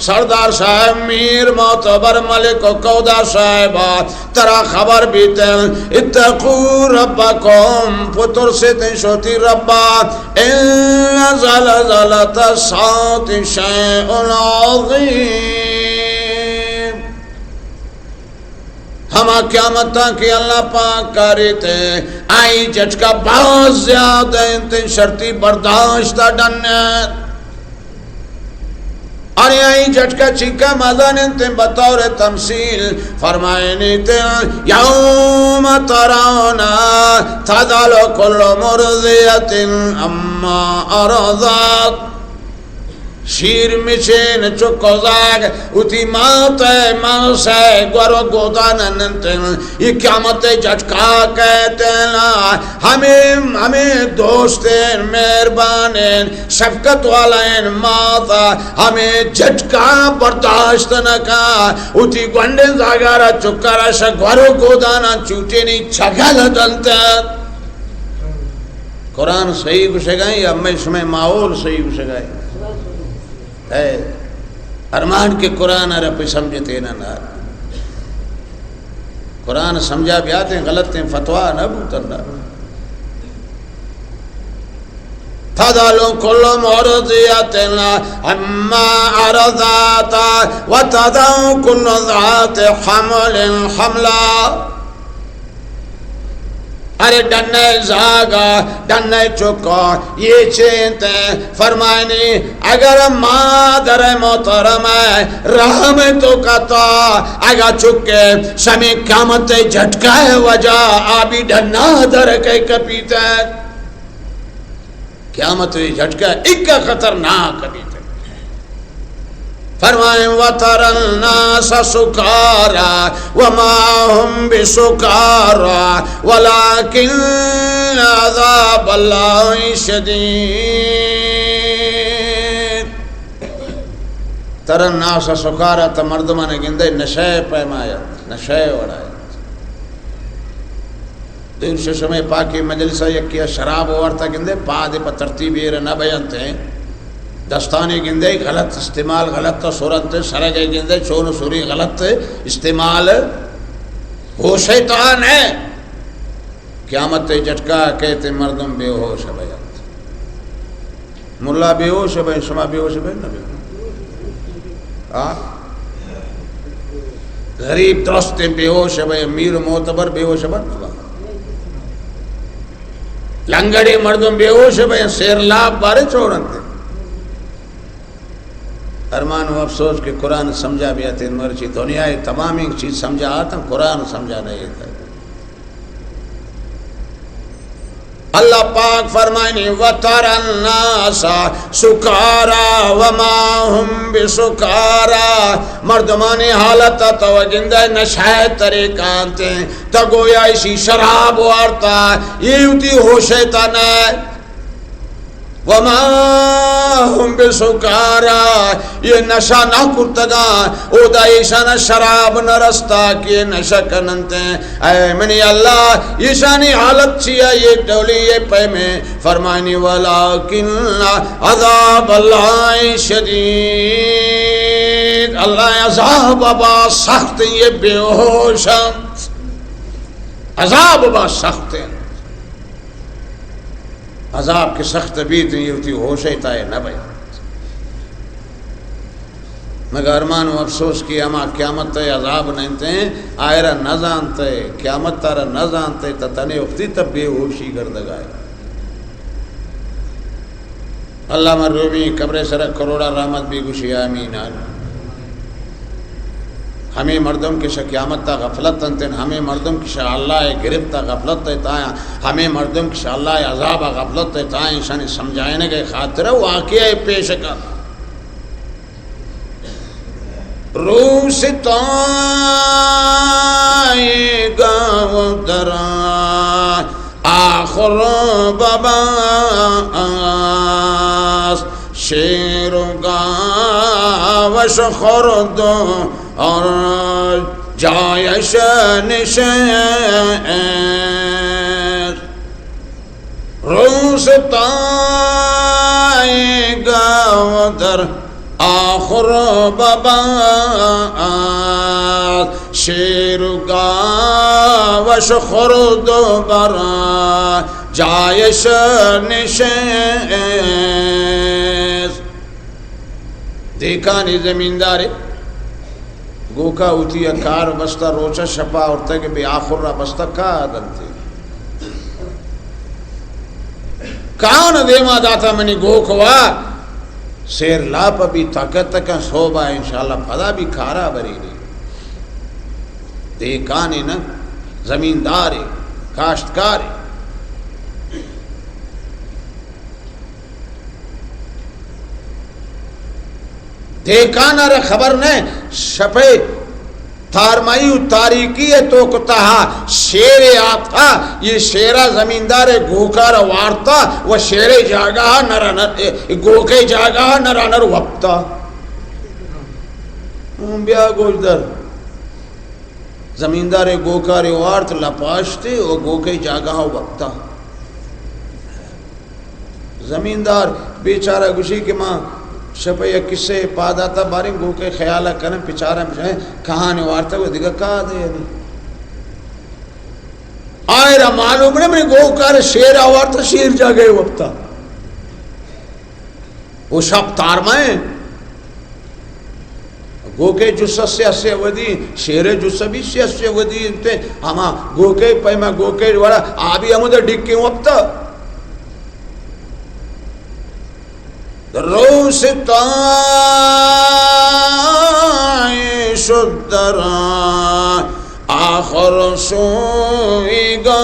سردار صاحب، میر معتبر، ملک و کودہ صاحب، ترا خبر بیت، اتقوا ربکم، پترسیت شوتی ربا، ان زلزلۃ الساعۃ شیء عظیم۔ ہما قیامتاں کہ اللہ پاک کاریت، آئی جھٹکا باز زیادہ انت، شرطی برداشت ڈن انت۔ اور آئی جھٹکا چنکا مزن انت، بطور تمثیل فرمائنیت، یوم ترونها تذهل كل مرضعة عما أرضعت۔ شیر مچین چک و زاگ وتی مات ء ماس ء گور و گودان ء ننت۔ اے قیامت ء جھٹکا کئیت نا، ہمے، ہمے دوستین، مہربانین، شفقت والائین مات ء ہمے جھٹکا برداشت نہ کا، وتی گونڈیں زاگارا چکارا شہ گور و گودانا چوٹینی چگل دنت۔ قرآن صحیح گوشگائیں یا میں شمئے ماحول صحیح گوشگائیں؟ اے ارمان کہ قرآن ء را پہ سمجھتے نہ نہ۔ قرآن سمجھا بیاتیں، غلطیں فتویٰ نہ بوتن نہ۔ تذهل كل مرضعة عما أرضعت وتضع كل ذات حمل حملها۔ ارے ڈنئے زاگا، ڈنئے چکا، یہ چینت؟ فرمائنی، اگر مادر محترمہ رحم تو کتا، اگا چکے شمی قیامت جھٹکا ہے وجہ آبی ڈنا در کے کپیت۔ قیامت ء جھٹکا ایک خطرناک بیت۔ فرمائیں، وترى الناس سكارى وما هم بسكارى ولكن عذاب الله شديد۔ ترى الناس سكارى، تو مردمان گندے نشے پیمایا، نشے وڑایا۔ دیر ششمے پاکیں مجلس ء یکے ء شراب وارتا گندے، پاد پہ ترتیب ایر نہ بینت۔ دستانی گندے غلط استعمال، غلط سرنت، سرگے گندے چون سری غلط استعمال، ہوش ء تہا نہ۔ قیامت ء جھٹکا کئیت، مردم بے ہوش بینت۔ ملا بے ہوش بئے، شما بے ہوش بئے نہ بئے؟ آ؟ غریب درستیں بے ہوش بئے، میر معتبر بے ہوش بئے نہ بئے؟ لنگڑی مردم بے ہوش بئے، سیر لاپ بارے چورنتے۔ ارمان و افسوس کہ قرآن سمجھا بیاتیں، مرچی دنیا ء تمامیں چیز سمجھا آتاں، قرآن سمجھا نہ ایتاں۔ اللہ پاک فرمائنی، وتری الناس سکاری وما هم بسکاری، مردمانی حالت تو گندے نشہ طریقہ انت، تو گویا ایشی شراب وارتا، یہ وتی ہوش تا نہ۔ وما هم بسکاری، یہ نشہ نہ کرتگا، اودا ایشانا شراب نہ رستا کہ نشہ کننت۔ اے منی اللہ، ایشانی حالت چیا، یہ ڈولی، یہ پیمے؟ فرمانی، ولکن عذاب اللہ شدید، اللہ عذاب با سخت، یہ بے ہوش انت۔ عذاب با سخت انت۔ عذاب کہ سخت بیت، یہ وتی ہوش تا نہ بئے۔ مگر ارمان و افسوس کہ ہما قیامت ء عذاب نہ انت، آئرا نہ زانت، قیامت تارا نہ زانت، تا تنے وقتی تا بے ہوشی گردگائے۔ اللہ مروی قبر سر کروڑا رحمت بی، گوشی آمین۔ ہمے مردم کہ شہ قیامت تا غفلت انت، ہمے مردم کہ شہ اللہ ء گرفت تا غفلت ء تایا، ہمے مردم کہ شہ اللہ ء عذاب ء غفلت ء تایا، ایشانی سمجھائینگ ء خاطر واقعہ ء پیش کن۔ روس تائے گاو درا آخر بباس، شیر و گاوش خورد و اور جایش نشست۔ روس تائے گاو در آخر بباس، شیر و گاوش خورد و برا جایش نشست۔ دیکانی زمیندارے گوکا وتی ء کار بستہ، روچ ء شپ ء آورتگ، بے آخر ء بستہ، کاہ دنت۔ کاہ ء دیما داتا، منی گوک وا سیر لاپ بی، تاکت کن، سوب ء انشاءاللہ پدا بی کارا برینے۔ دیکانے نہ، زمیندارے، کاشتکارے۔ دیکان ء را خبر نہ، شپے تارمائی و تاریکی ء توک تہا شیرے آتکا، یہ شیرا زمیندار ء گوکار ء وارتا و شیرے جاگہ ء نرا نر، گوکے جاگہ ء نرا نر وپتا۔ ہوں، بیا گوشدار۔ زمیندار ء گوکارے وارت، لپاشتے و گوکے جاگہ ء وپتا۔ زمیندار بیچارہ گوشی کہ ما شپ ء یک کسے پاد آتا، باریں گوکے خیال ء کنیں، پچاراں، پچاراں، کہانے وارتگ و دگہ کاہ دے یعنی۔ آئرا معلوم نہ، منی گوکار شیر آوارتا، شیر جاگہ ء وپتا۔ و شپ تارمائیں۔ گوکے جثہ سے اسے ودی، شیرے جثہ بھی سے اسے ودی انتے، ہما گوکے پیما گوکے وڑا آبی ہمود ڈکیں وپتا۔ روس تائیں شد درا آخر سوئی گا،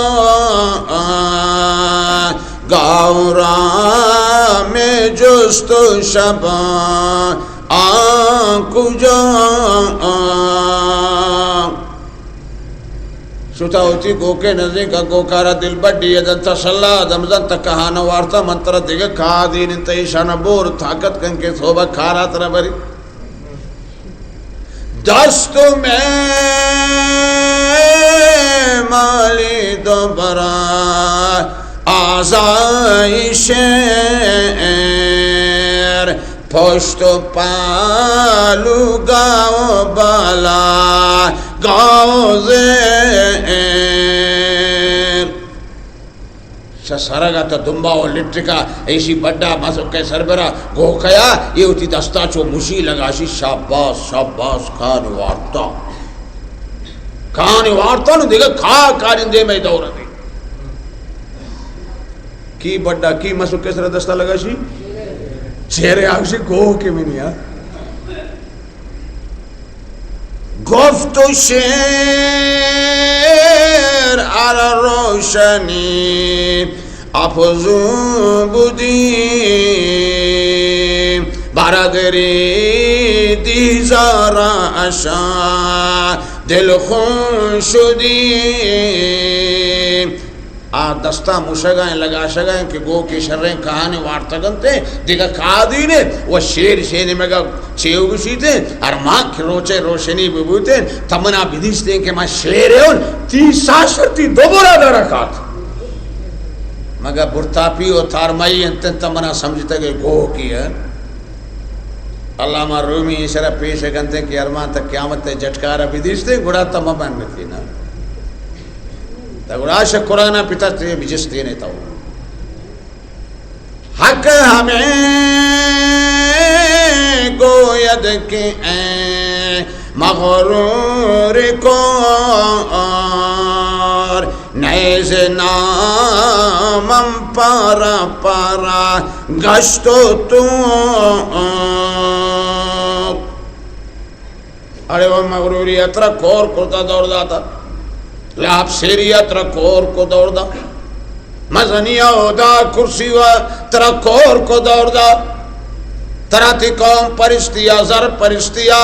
گاورا میں جست و شبان آ کجا۔ شتا وتی گوکے نزیک ء گوکارا دلبڈی ء دنت، تسلا دم زنت، کہان وارتا، من ترا دگہ کاہ دیننت، ایشان بور، طاقت کن کہ سوبا کارا ترا بری۔ دست میں مالی دو برا آزائش پشت و پالو گاو بالا گاو زیر۔ شہ سرگ ء تا دمبا و لٹکا ایشی بڈا مزکے سربرا گوکیا، یہ وتی دستا چو مشی لگاشی، شاباس، شاباس، کان وارتا۔ کان وارتا نو دیگہ کا کارندے میں دور دی۔ کی بڈا، کی مسکے سر دستا لگا شی؟ چہرے آوشی گو کے منیا۔ گفت و شعر ار روشنی افزون بودیم، برادری دیزارا اشان دلخون شدیم. آ دستاں مشگائیں لگاشگائیں کہ گوکے شریں کہانے وارتگنتے، دگہ کادینے و شیر شینمگا چیو گوشیتے، ارمان کہ روچے روشنی ببوتے، تمنا بدیستیں کہ من شیرے ہوں، تی ساشر تی دوبرا درکات. مگہ برتاپی و تارمائی انت، انت منا سمجھتگ گوکی ہے. علامہ رومی ایشرا پیش گندے کہ ارمان تا قیامت جٹکارا بدیستے، گڑا تم من نتینا. تا گڑا شکرانا پتا تے بجستینے تو. حق ہمیں گوید کہ اے مغرور کور، نیز نامم پارا پارا گشت و تو. اڑے و مغروری اترا کور کرتا دور داتا، لاپ سیری اترا کور کو دور دا، مزنی عہدہ کرسی و ترا کور کو دور دا، ترا تی قوم پرستیا، زر پرستیا،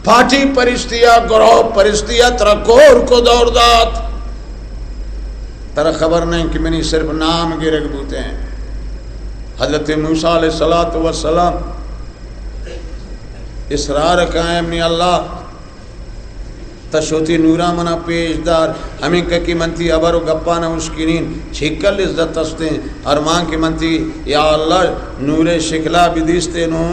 پارٹی پرستیا، گروہ پرستیا ترا کور کو دور دات. ترا خبر نہیں کہ منی صرف نام گرگ بوتے ہیں. حضرت موسیٰ علیہ الصلوۃ والسلام اصرار قائم نی، اللہ، تا شوتی نورا منا پیش دار، ہمیں کہ من تی ابر و گپانا اشکنین، چکل عزت استیں، ارمان کہ من تی، یا اللہ، نور شکلا بدیستے نو،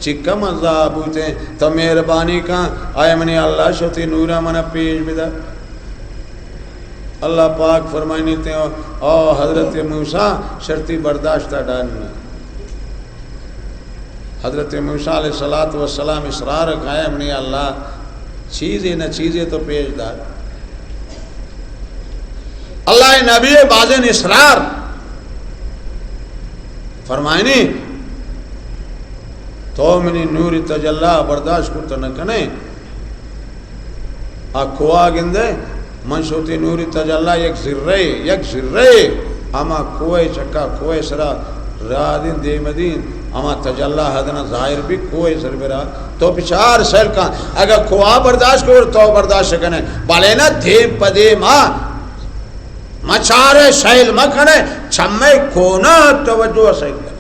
چکا مزا بوتیں، تو مہربانی کن، آئے منی اللہ، شوتی نورا منا پیش بدار. اللہ پاک فرمائنی تے، او حضرت موسیٰ، شرطی برداشت ڈان نہ. حضرت موسیٰ علیہ الصلوۃ والسلام اصرار قائم نی، اللہ، چیزے نہ چیزے تو پیش دار. اللہ نبی بازن اصرار فرمائنی، تو منی نور تجلی برداشت کرت نہ کنے، آ کوہ گندے، من شوتی نوری تجلی یک ذرے، یک ذرے، ہما کوہ چکا، کوہ سرا را دین دیم دین، ہما تجلی ہدنا ظاہر بی کوہ سر برا. تو بچار سیل کن، اگر کوہ برداشت کر تو برداشت کنے، بلے نا دیم پہ دیم آ، مچارے سیل مکنے، چمے کونا توجہ سیل کنے.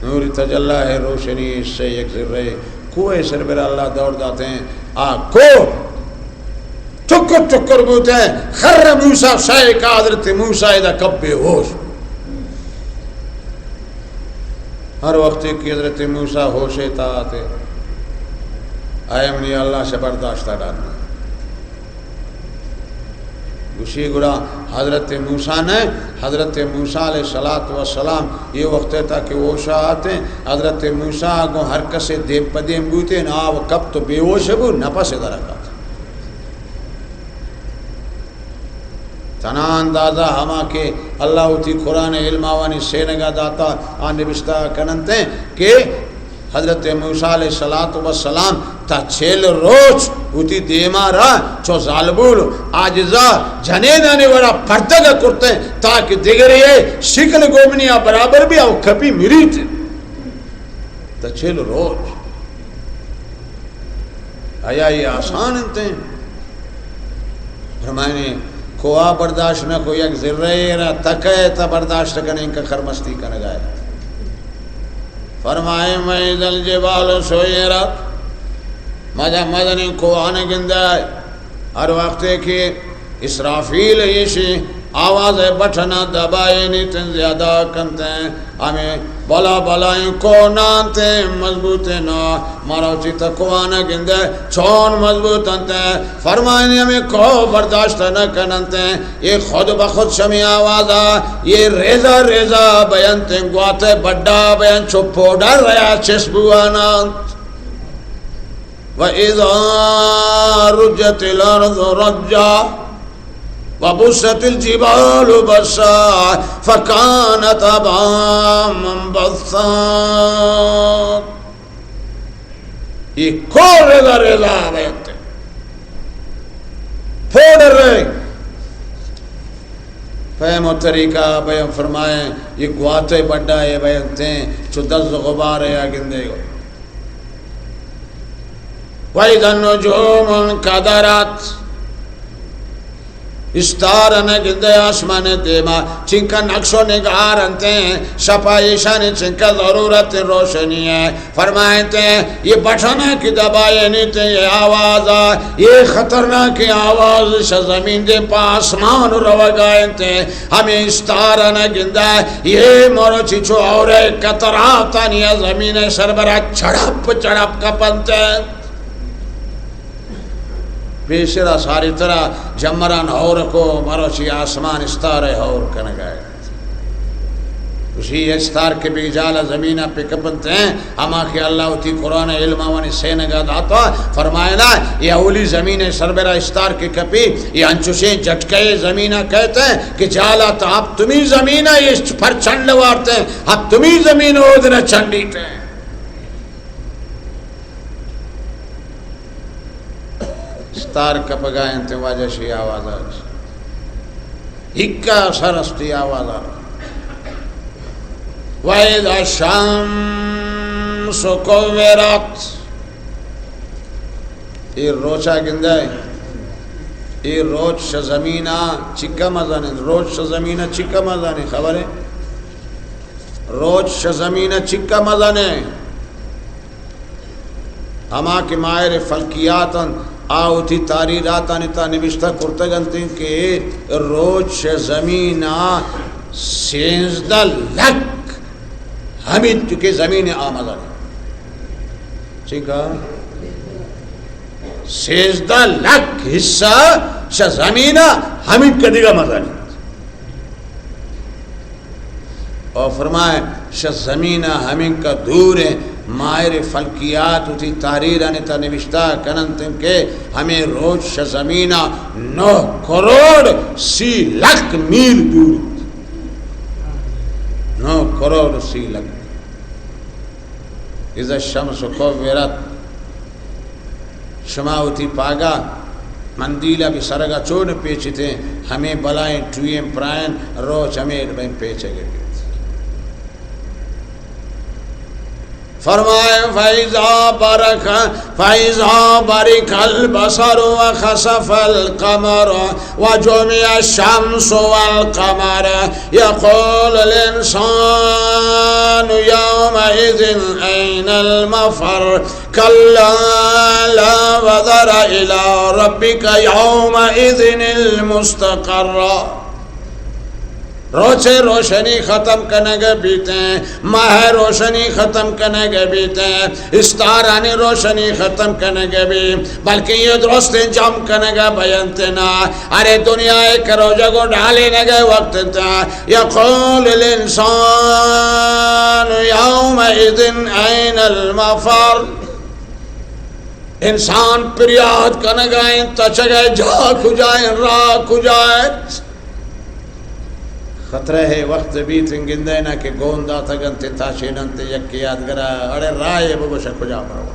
نور تجلی ہے روشنی سے یک ذرے کوہ سر بر اللہ دور داتے ہیں. آ کوہ ٹکر ٹکر بوتے ہیں. خر موسیٰ صعقہ، حضرت موسیٰ ادا کپ بے ہوش. ہر وقت کہ حضرت موسیٰ ہوش تا آتے، آئے منی اللہ سے برداشت ڈالنا. گوشی گڑا حضرت موسیٰ نے، حضرت موسیٰ علیہ الصلوۃ والسلام یہ وقت تا کہ ہوشا آتے، حضرت موسیٰ گوں ہر کسے دیم پہ دیم بوتے، نا آ کپ تو بے ہوش بو، نفس درکات. تنا اندازہ ہما کہ اللہ وتی قرآن علم آوانی سینگا داتا، آ نبشتہ کننتے کہ حضرت موسیٰ علیہ الصلوۃ والسلام تا چل روچ وتی دیما را چو زالبول عاجزا جنینانی وڑا پردگ کرتے، تاکہ دگرے شکل گومنیا برابر بی او کپی مریت. تا چل روچ آیا یہ آسان انتے؟ فرمائنے، کوہ برداشت نہ کو، یک ذرے را تکے تا برداشت کنے کہ خرمستی کنگائے. فرمائے، وإذا الجبال سيرت، مزن مزنیں کوہان گندائے، ہر وقتے کہ اسرافیل ایشی آواز بٹنا دبائے نیتن زیادہ کنتے، ہمیں بلا بلائیں کوہنانتے مضبوط نا، مروچی تکوانا گندے چون مضبوط انتے. فرمائنی ہمیں کوہ برداشت نہ کننتے، یہ خود بخود شمی آوازا، یہ ریزہ ریزہ بینتے، گواتے بڈا بین چو پوڈر ریا چس بوانا. وإذا رجت الأرض رجا وبست الجبال بسا فكانت هباء منبثا. یہ کوہ ریزہ ریزہ بیت. پوڈر رہے. فہم و طریقہ بیان فرمائیں، یہ گواتے بڈا یہ بیانتے، چو دز غبار یا گندے گو۔ وَإِذَا النُّجُومُ انْكَدَرَتْ۔ استار نہ گندے آسمان دیما، چنکا نقش و نگار انتے، شپا ایشانی چنکا ضرورت روشنی ہے۔ فرمائنتے، یہ بٹن کہ دبائینتے، یہ آواز آ، یہ خطرناک آواز شہ زمین دے پہ آسمان روگا انتے، ہمیں استار نہ گندا، یہ مرچی چو اور قطراتانی زمین سربرا چڑپ چڑپ کپنتے۔ پیسرا ساری طرح جمران ہور کو، مروچی آسمان استار ہور کنگائے۔ اسی استار کہ بی جالا زمین پہ کپنتے، ہما کہ اللہ وتی قرآن علم آوانی سینگا داتا، فرمائنا، یہ اولی زمین سربرا استار کہ کپی، یہ انچوشیں جھٹکے زمین کہتے کہ جالا تا اب تمی زمین یہ پر چنڈ وارتے، اب تمی زمین اودنا چنڈیتے۔ استار کپگا انت، واجہ شی آواز آ۔ ہکا سر استی آواز آ۔ وَإِذَا الشَّمْسُ كُوِّرَتْ۔ اے روچا گندے، اے روچ شہ زمینا چکا مزانے، روچ شہ زمینا چکا مزانے، خبر ہے؟ روچ شہ زمینا چکا مزانے۔ ہما کہ ماہر فلکیات انت، آ وتی تحریراتانی تہا نبشتہ کرتگ انت کہ روچ شہ زمین ءَ سیزدہ لکھ ہمینچو کہ زمین ءَ مزن انت۔ چنکا؟ سیزدہ لکھ حصہ شہ زمین ءَ ہمینچو کہ دگہ مزن انت۔ او فرمائے، شہ زمین ءَ ہمینکا دور ایں، ماہر فلکیات وتی تحریرانی تہا نبشتہ کننت کہ ہمے روچ شہ زمین ءَ نو کروڑ سی لکھ میل دور انت۔ نو کروڑ سی لکھ۔ اذا الشمس کورت۔ شما وتی پاگا مندیل ءَ بہ سرگ ءَ چون پیچتیں، ہمے بلائیں ٹوئیں پرائیں روچ ہمے بین پیچگ ءَ بیت۔ فرمائے، فَإِذَا بَرِقَ، فَإِذَا بَرِقَ الْبَصَرُ وَخَسَفَ الْقَمَرُ وَجُمِعَ الشَّمْسُ وَالْقَمَرُ يَقُولُ الْإِنسَانُ يَوْمَئِذٍ أَيْنَ الْمَفَرُّ كَلَّا لَا وَزَرَ إِلَى رَبِّكَ يَوْمَئِذٍ الْمُسْتَقَرُّ۔ روچے روشنی ختم کنگ بیتیں، ماہ روشنی ختم کنگ بیتیں، استارانی روشنی ختم کنگ بی، بلکہ یہ درستیں جم کنگ بینت نا۔ ارے دنیا ءِ کروجگ و ڈالینگ ءِ وقت انت۔ يَقُولُ الْإِنسَانُ يَوْمَئِذٍ أَيْنَ الْمَفَرُّ۔ انسان پریاد کنگا انت، تچگئے جا کجا انت، راہ کجا انت۔ خطرہ ہے وقت بیت گندئے نا کہ گون داتگ انت، تاچین انت، یکے یادگرا، اڑے راہ بگوش کجا برو۔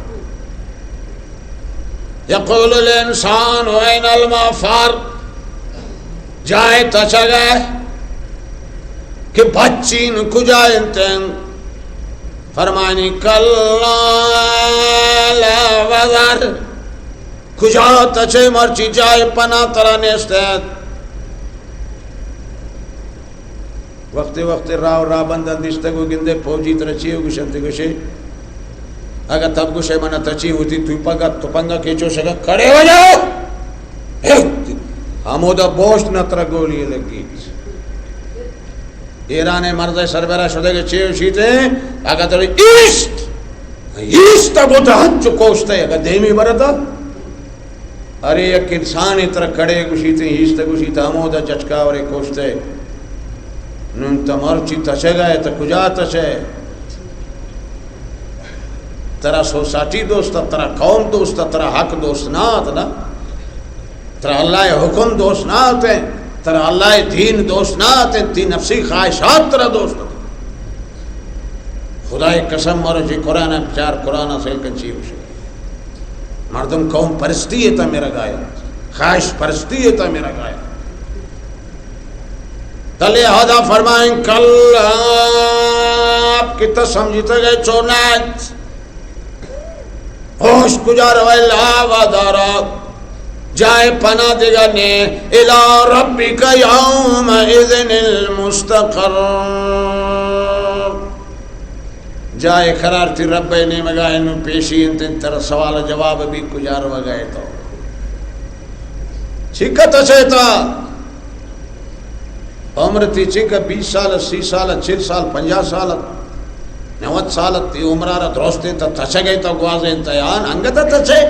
يَقُولُ الْإِنسَانُ أَيْنَ الْمَفَرُّ۔ جائے تچگئے کہ بچین کجا انت؟ فرمانی، كَلَّا لَا وَزَرَ۔ کجا تچے، مرچی جائے پناہ ترا نیست انت۔ وقتے وقتے راہ و راہبنداں دیستگ و گندے فوجی ترا چی گوشنت، گوشے، اگاں تب گوشے منا تچی وتی توپگا، تپنگا کیچو شگا کھڑے ہو جاؤ۔ ہمودا بوشت نہ ترا گولی لگیت۔ ایران مرز سربرا شدگ چے گوشیت، اگاں ترا ایست، ایست گوتا ہنچو کوشتے، اگاں دیمی برتا۔ ارے یک انسانے ترا کڑے گوشیت، ایست گوشیت، ہمودا جچکا ورے کوشتے۔ نون تو مرچی تچگا ئے، تو کجا تچے؟ ترا سوسائٹی دوست، ترا قوم دوست، ترا حق دوست نہ ات نا۔ ترا اللہ ءِ حکم دوست نہ ات، ترا اللہ ءِ دین دوست نہ ات، تی نفسی خواہشات ترا دوست ات۔ خدائے قسم، مرچی قرآن بچار، قرآن سیل کن چی گوشے۔ مردم قوم پرستی ءِ تہا مرگا انت، خواہش پرستی ءِ تہا مرگا انت۔ تو لہذا فرمائیں، کلا، کہ تو سمجھتگ ئے چو نہ انت۔ ہوش کجا روئے؟ لا وزارا، جائے پناہ دگہ نے۔ الی ربک یومئذ المستقر، جائے قرار تئی رب ءِ نیمگا انوں پیشی انت، ترا سوال جواب بی کجا روگا ئے تو؟ چی کت اسے تا؟ عمر تئی چنکہ بیس سال، سی سال، چل سال، پنجاہ سال، نود سال، تئی عمر ءَ را درستیں تا تچگ ءَ تا گوازینت، آن انگت تچے؟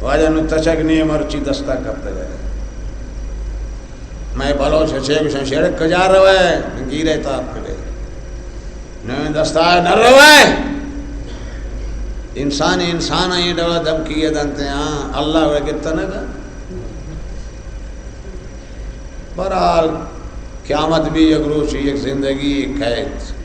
واجہ نوں تچگ نیں، مرچی دستا کپتگ ئے۔ مئے بلوچ چے گوشن، شیڑک کجا روئے؟ گیرے تا اتکگ ئے۔ نوں دستا نہ روئے۔ انسان انسان ءَ اے ڈولا دھمکی ءَ دنت، ہاں، اللہ وے گپت نہ دا۔ بہرحال، قیامت بھی یک روچے، یک زندگی کئیت۔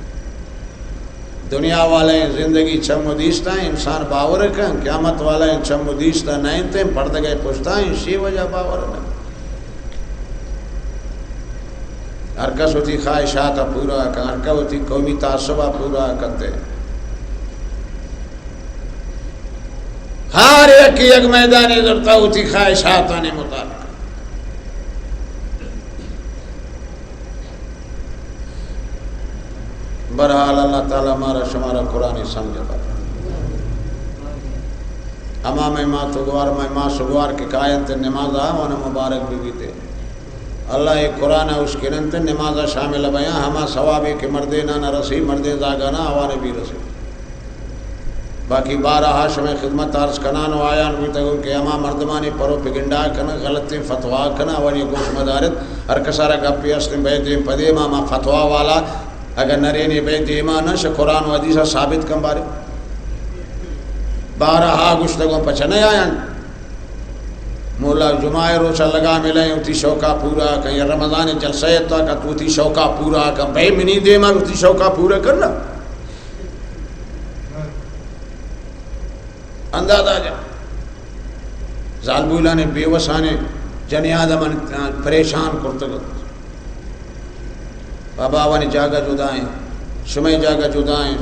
دنیا والے زندگی چم و دیستا، انسان باور کن، قیامت والے چم و دیستا نہ انت، پردگے پشتا، اسی وجہ باور نہ۔ ہر کس وتی خواہشات پورا کن، ہر کس وتی قومی تعصب پورا کنتے۔ ہر یک یک میدانے زرتا وتی خواہشاتانی مطابق۔ بہرحال، اللہ تعالی مارا شمارا قرآن سمجھ عطا۔ ہما مئے مات و گوار، مئے ماس و گوار کہ کاینت نمازا، آوانا مبارک بہ بیتے۔ اللہ اے قرآن اشکننت، نمازا شامل بیاں، ہما ثوابے کہ مردینانا رسی، مردین زاگانا، آوانا بھی رسی۔ باقی بارہا شمئے خدمت عرض کنان و آیان بوتگوں کہ ہما مردمانی پروپیگنڈا کنن، غلطیں فتوا کنن، آوانی گوش مدارت، ہر کسارا گپے ہستیں بئے دیم پہ دیما، ہما فتوا والا اگر نرینی بئے دیما نہ، شہ قرآن و حدیثا ثابت کن بارے۔ بارہا گوشتگوں پچہ نہ آیان۔ مولا جمعہ روچا لگا ملیں، وتی شوقا پورا کن، یا رمضان جلسہ تا کن، تو وتی شوقا پورا کن، بئے منی دیما وتی شوقا پورا کن نا۔ اندازہ جا۔ زالبولانے، بے وسانے، جنی آدمان پریشان کرتگ۔ بابا، آوانی جاگہ جدا ایں، شمئے جاگہ جدا ایں،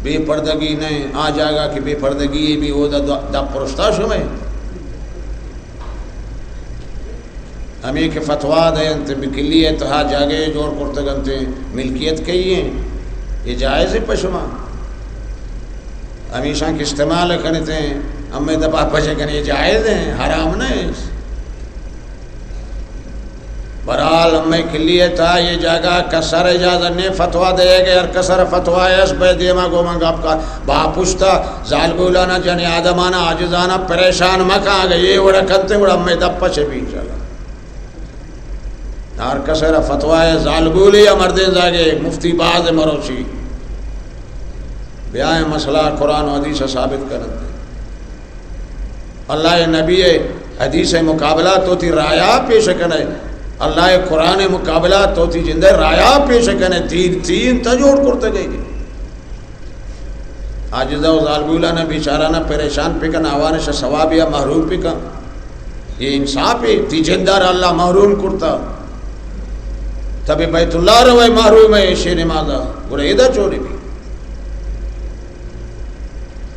بے پردگی نہ ایں، آ جاگہ کہ بے پردگی بی، اودا د-، دپ پرشتا شمئے۔ ہمے کہ فتوا دئینت، بکلی ءِ تہا جاگہے جوڑ کرتگ انت، ملکیت کئی ایں؟ اے جائز ایں پہ شما؟ ہمیشاں کہ استعمال کنت، ہمے دپا پچ کنے، اے جائز ایں، حرام نہ ایں۔ بہرحال، ہمے کلی ءِ تہا اے جاگہ کسر اجازت نیں فتوا دئیگ ءِ، ہر کسر فتوا اس بئے دیما گوں من گپ کا، با پشتا زالبولانا، جنی آدمانا، عاجزانا پریشان مکن، اگہ اے وڑا کنتے گڑا ہمے دپ پچ بی انشاءاللہ۔ ہر کسے را فتوا ءِ زالبولے یا مردین زاگے، مفتی باز مروچی۔ بیائیں مسئلہ قرآن و حدیث ثابت کننت۔ اللہ ءِ نبی ءِ حدیث ءِ مقابلہ تو وتی رایا پیش کنے، اللہ ءِ قرآن ءِ مقابلہ تو وتی جند ءِ رایا پیش کنے، دین، دین تا جوڑ کرتگے۔ عاجزا و زالبولانا بیچارانا پریشان پکن، آوانا شہ ثوابیا محروم پکن۔ اے انصاف ایں، تی جندا را اللہ محروم کرتا۔ تبے بیت اللہ روئے محروم ئے، ایشی نمازا، گڑا ادا چونی بی؟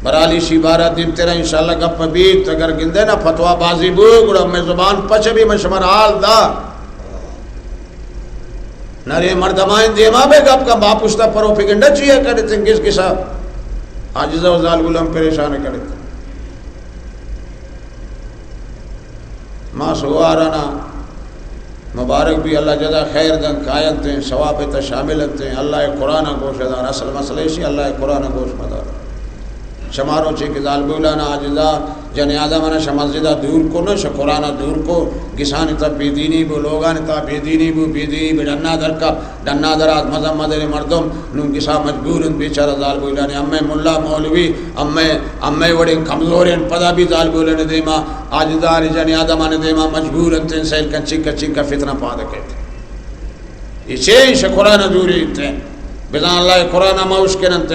بہرحال ایشی بارہ دیمترا انشاءاللہ گپ بیت، اگر گندے نا فتوا بازی بو، گڑا مئے زبان پچ بی، من شمارا حال دا۔ نرے مردمائیں دیما بے گپ کن، با پشتا پروپیگنڈا چیا کڑتن، گس گسا عاجزا و زالبولاں پریشان کڑتن۔ ماس و گوارانا مبارک بی، اللہ جزا خیر دن، کاینتیں، ثواب تا شامل انتیں، اللہ ءِ قرآن گوش دار، اصل مسئلہ ایشی، اللہ ءِ قرآن گوش مدار۔ شما روچے کہ زالبولانا، عاجزا، جنی آدمانا شہ مسجدا دور کو، نہ شہ قرآنا دور کو، گسانی تا بے دینی بو، لوگانی تا بے دینی بو، بے دینی بو، ڈنا در کا، ڈنا در آت، مزن مزنیں مردم نوں گسا مجبور انت، بیچارہ زالبولانے، امے ملا مولوی، امے، امے وڑیں کمزوریں، پدا بی زالبولانے دیما، عاجزانی، جنی آدمانے دیما مجبور انت، سیل کن چنکا چنکا فتنہ پاد کیت۔ اے چے ایں؟ شہ قرآن دوری انت۔ بزاں اللہ ءِ قرآن ما اشکننت۔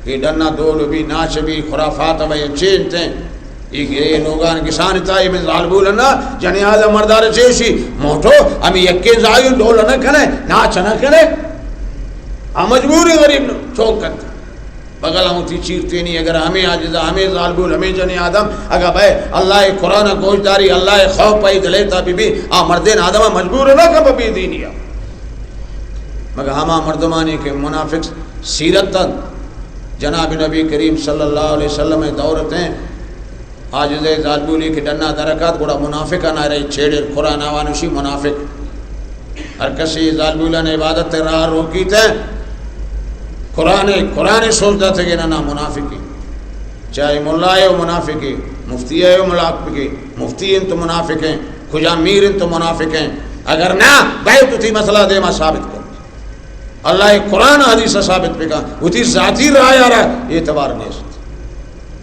اے ڈنا دول بی، ناچ بی، خرافات بی، چے انت؟ اے گرے لوگان کسان تا، اے من زالبول نا، جنی آدم مردار چیشی، موٹو، ہمیں یکے زاگی ڈول نہ کنے، ناچ نہ کنے۔ آ مجبور غریب نو، چوک کنت۔ بغل ہوں تی چیرتینی، اگر ہمیں عاجزہ، ہمیں زالبول، ہمیں جنی آدم، اگر بے اللہ قرآن گوش داری، اللہ خوف پہ دلے تا بی بی، آ مردین آدم مجبور نہ کب بی دینیا۔ مگر ہما مردمانی کہ منافق سیرت انت، جناب نبی کریم صلی اللہ علیہ وسلم دورت ہیں، عاجزے زالبولی کہ ڈنا درکات، گڑا منافق نہ رہی، چھیڑے قرآن آوانوشی منافق۔ ہر کسی زالبولان عبادت راہ روکیت، قرآن، قرآن سوچ داتے کہ نہ، نہ منافقی۔ چاہے ملا ہے وہ منافقی، مفتی ہے وہ منافقی، مفتی ہیں تو منافق ہیں، کجا میر ہیں تو منافق ہیں۔ اگر نہ، بھائی تو تی مسئلہ دیما ثابت کر۔ اللہ قرآن حدیث ثابت بکا، وتی ذاتی رائے آرا اعتبار نیست۔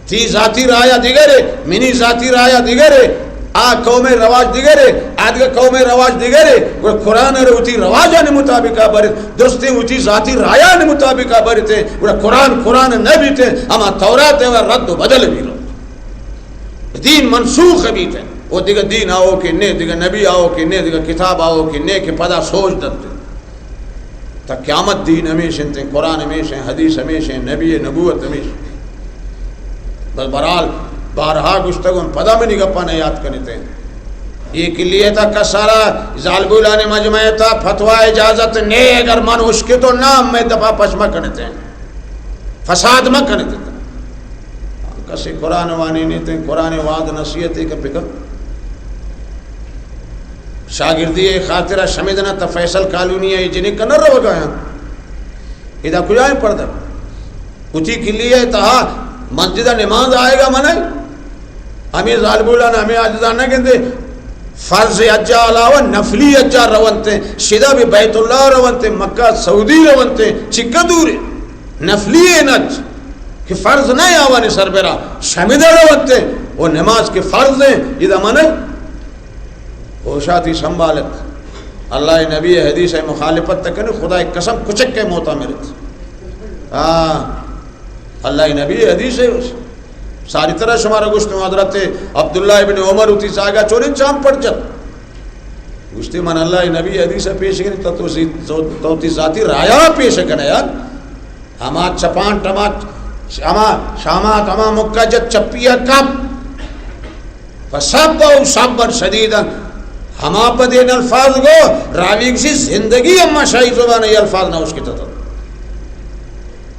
تی ذاتی رائے دیگرے، منی ذاتی رائے دیگرے، آ قوم رواج دیگرے، آ دگہ قوم رواج دیگرے، گڑا قرآن رو وتی رواجان مطابقہ برت، درستیں وتی ذاتی رائیان مطابقہ برتے، گڑا قرآن قرآن نہ بیتے، ہما تورات و رد و بدل بیرو۔ دین منسوخ بیتے، وہ دگہ دین آؤ کہ نے، دگہ نبی آؤ کہ نے، دگہ کتاب آؤ کہ نے کہ پدا سوچ دنتے۔ تا قیامت دین ہمیش انت، قرآن ہمیش ہیں، حدیث ہمیش ہیں، نبی نبوت ہمیش۔ بس بہرحال بارہا گشتگوں، پدا منی گپا نہ یاد کنتے۔ یہ کلیے تا کسارا زالبولان مجمع تا فتوی اجازت نے، اگر من اشکتو نام میں دفعہ پشما کنتے، فساد ما کنتے۔ کسی قرآن وانی نہیں تے، قرآن وعد نصیحت کا فکر۔ شاگردی خاطرہ شمدنا تا فیصل کالونی ہے، جنہیں کنر روگا ہیں۔ ادا کجائیں پردہ؟ اتی کلیے تہا مسجد نماز آئے گا منائے؟ ہمیں زالبولان، ہمیں عاجزان نہ گندے۔ فرض حجا علاوہ نفلی حجا رونتے، شدا بھی بیت اللہ رونتے، مکہ سعودی رونتے، چکا دورے۔ نفلی حج کہ فرض نہ آوانی سر برا، شمدہ رونتے، وہ نماز کے فرض ہیں، ادا منائے؟ ہوشاتی سنبھالت۔ اللہ نبی حدیث مخالفت تکنے، خدا قسم کچک کے موتا مرت۔ ہاں، اللہ نبی حدیث ہے۔ ساری طرح شمارا گوشت ہوں، حضرت عبداللہ ابن عمر اتی زاگا چورے چام پڑ جت۔ گوشتے من اللہ نبی حدیث پیش کریں، تو، تو، تو تی ذاتی رایا پیش کرے یار۔ ہما چپان ٹما، ہما شامات، ہما مکہ جت چپیا کپ۔ فسبه سبا شدیدا، ہما پدین الفاظ گو، راوی گوشی زندگی اما شاہی زبان ای الفاظ نہ اشکتا تھا۔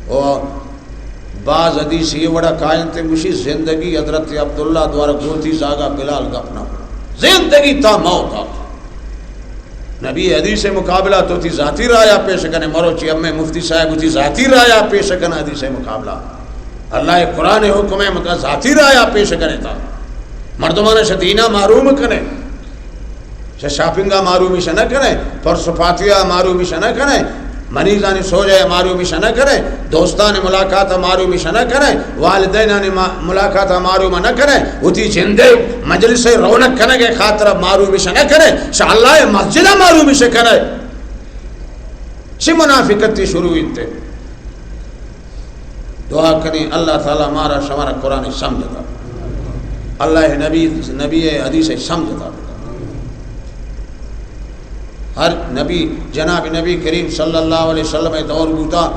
او بعض حدیث یہ وڑا قائل تھے، گوشی زندگی حضرت عبداللہ دوارا گوتی زاگا بلال گپ نہ۔ زندگی تا موت آ۔ نبی حدیث مقابلہ تو تی ذاتی رایا پیش کنے، مروچی امے مفتی صاحب تی ذاتی رایا پیش کنے حدیث مقابلہ۔ اللہ قرآن حکم ہے، مطلب ذاتی رایا پیش کنے تا مردمان شہ دینا محروم کنے، شہ شاپنگا محرومی شہ نہ کنے، پرس و پاتیا محرومی شہ نہ کنے، منیزانی سوجہ محرومی شہ نہ کنے، دوستان ملاقات محرومی شہ نہ کنے، والدینان ما-، ملاقات محروم نہ کنے، وتی جندے مجلس رونق کنگے خاطر محرومی شہ نہ کنے، شہ اللہ مسجد محرومی شہ کنے۔ چی منافقتی شروع انت؟ دعا کنیں اللہ تعالی مارا شمارا قرآن سمجھ عطا۔ اللہ نبی، نبی حدیث سمجھ عطا۔ ہر نبی، جناب نبی کریم صلی اللہ علیہ وسلم دور بوتا،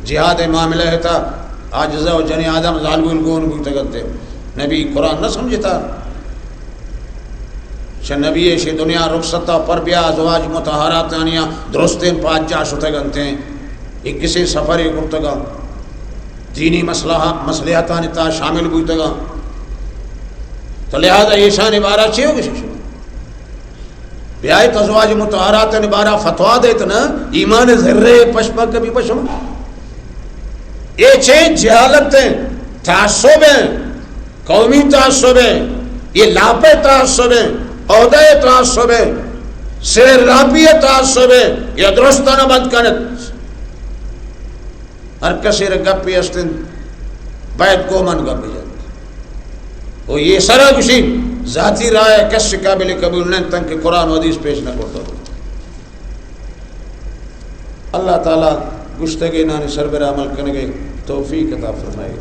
جہاد معاملہ تھا، عاجزہ و جنی آدم زالبول گون بوتگتے۔ نبی قرآن نہ سمجھتا۔ شہ نبی شہ دنیا رخصت پر بیا ازواج مطہراتانیا درستیں پاجا شتگ انتیں۔ یک کسے سفرے کرتگا، دینی مسئلہ، مصلحتانی تا شامل بوتگا۔ تو لہذا ایشانی بارہ چی ہو گشے شما؟ بیایت ازواج مطہراتانی بارہ فتوا دیت نا، ایمان ذرے پشپک کبھی پشما۔ اے چے جہالت ہیں، تعصب ہیں، قومی تعصب ہیں، یہ لاپے تعصب ہیں، عہدہ تعصب ہیں، سیر لاپی تعصب ہیں، یہ درستانہ بند کنت۔ ہر کسی را گپی استن، باید گو من گپ بجن۔ و یہ سرا گوشی، ذاتی رائے کس قابل قبول نہیں، تنکہ قرآن و حدیث پیش نہ کرتا۔ اللہ تعالی گشتگے نانی سربر عمل کنگے توفیق عطا فرمائے۔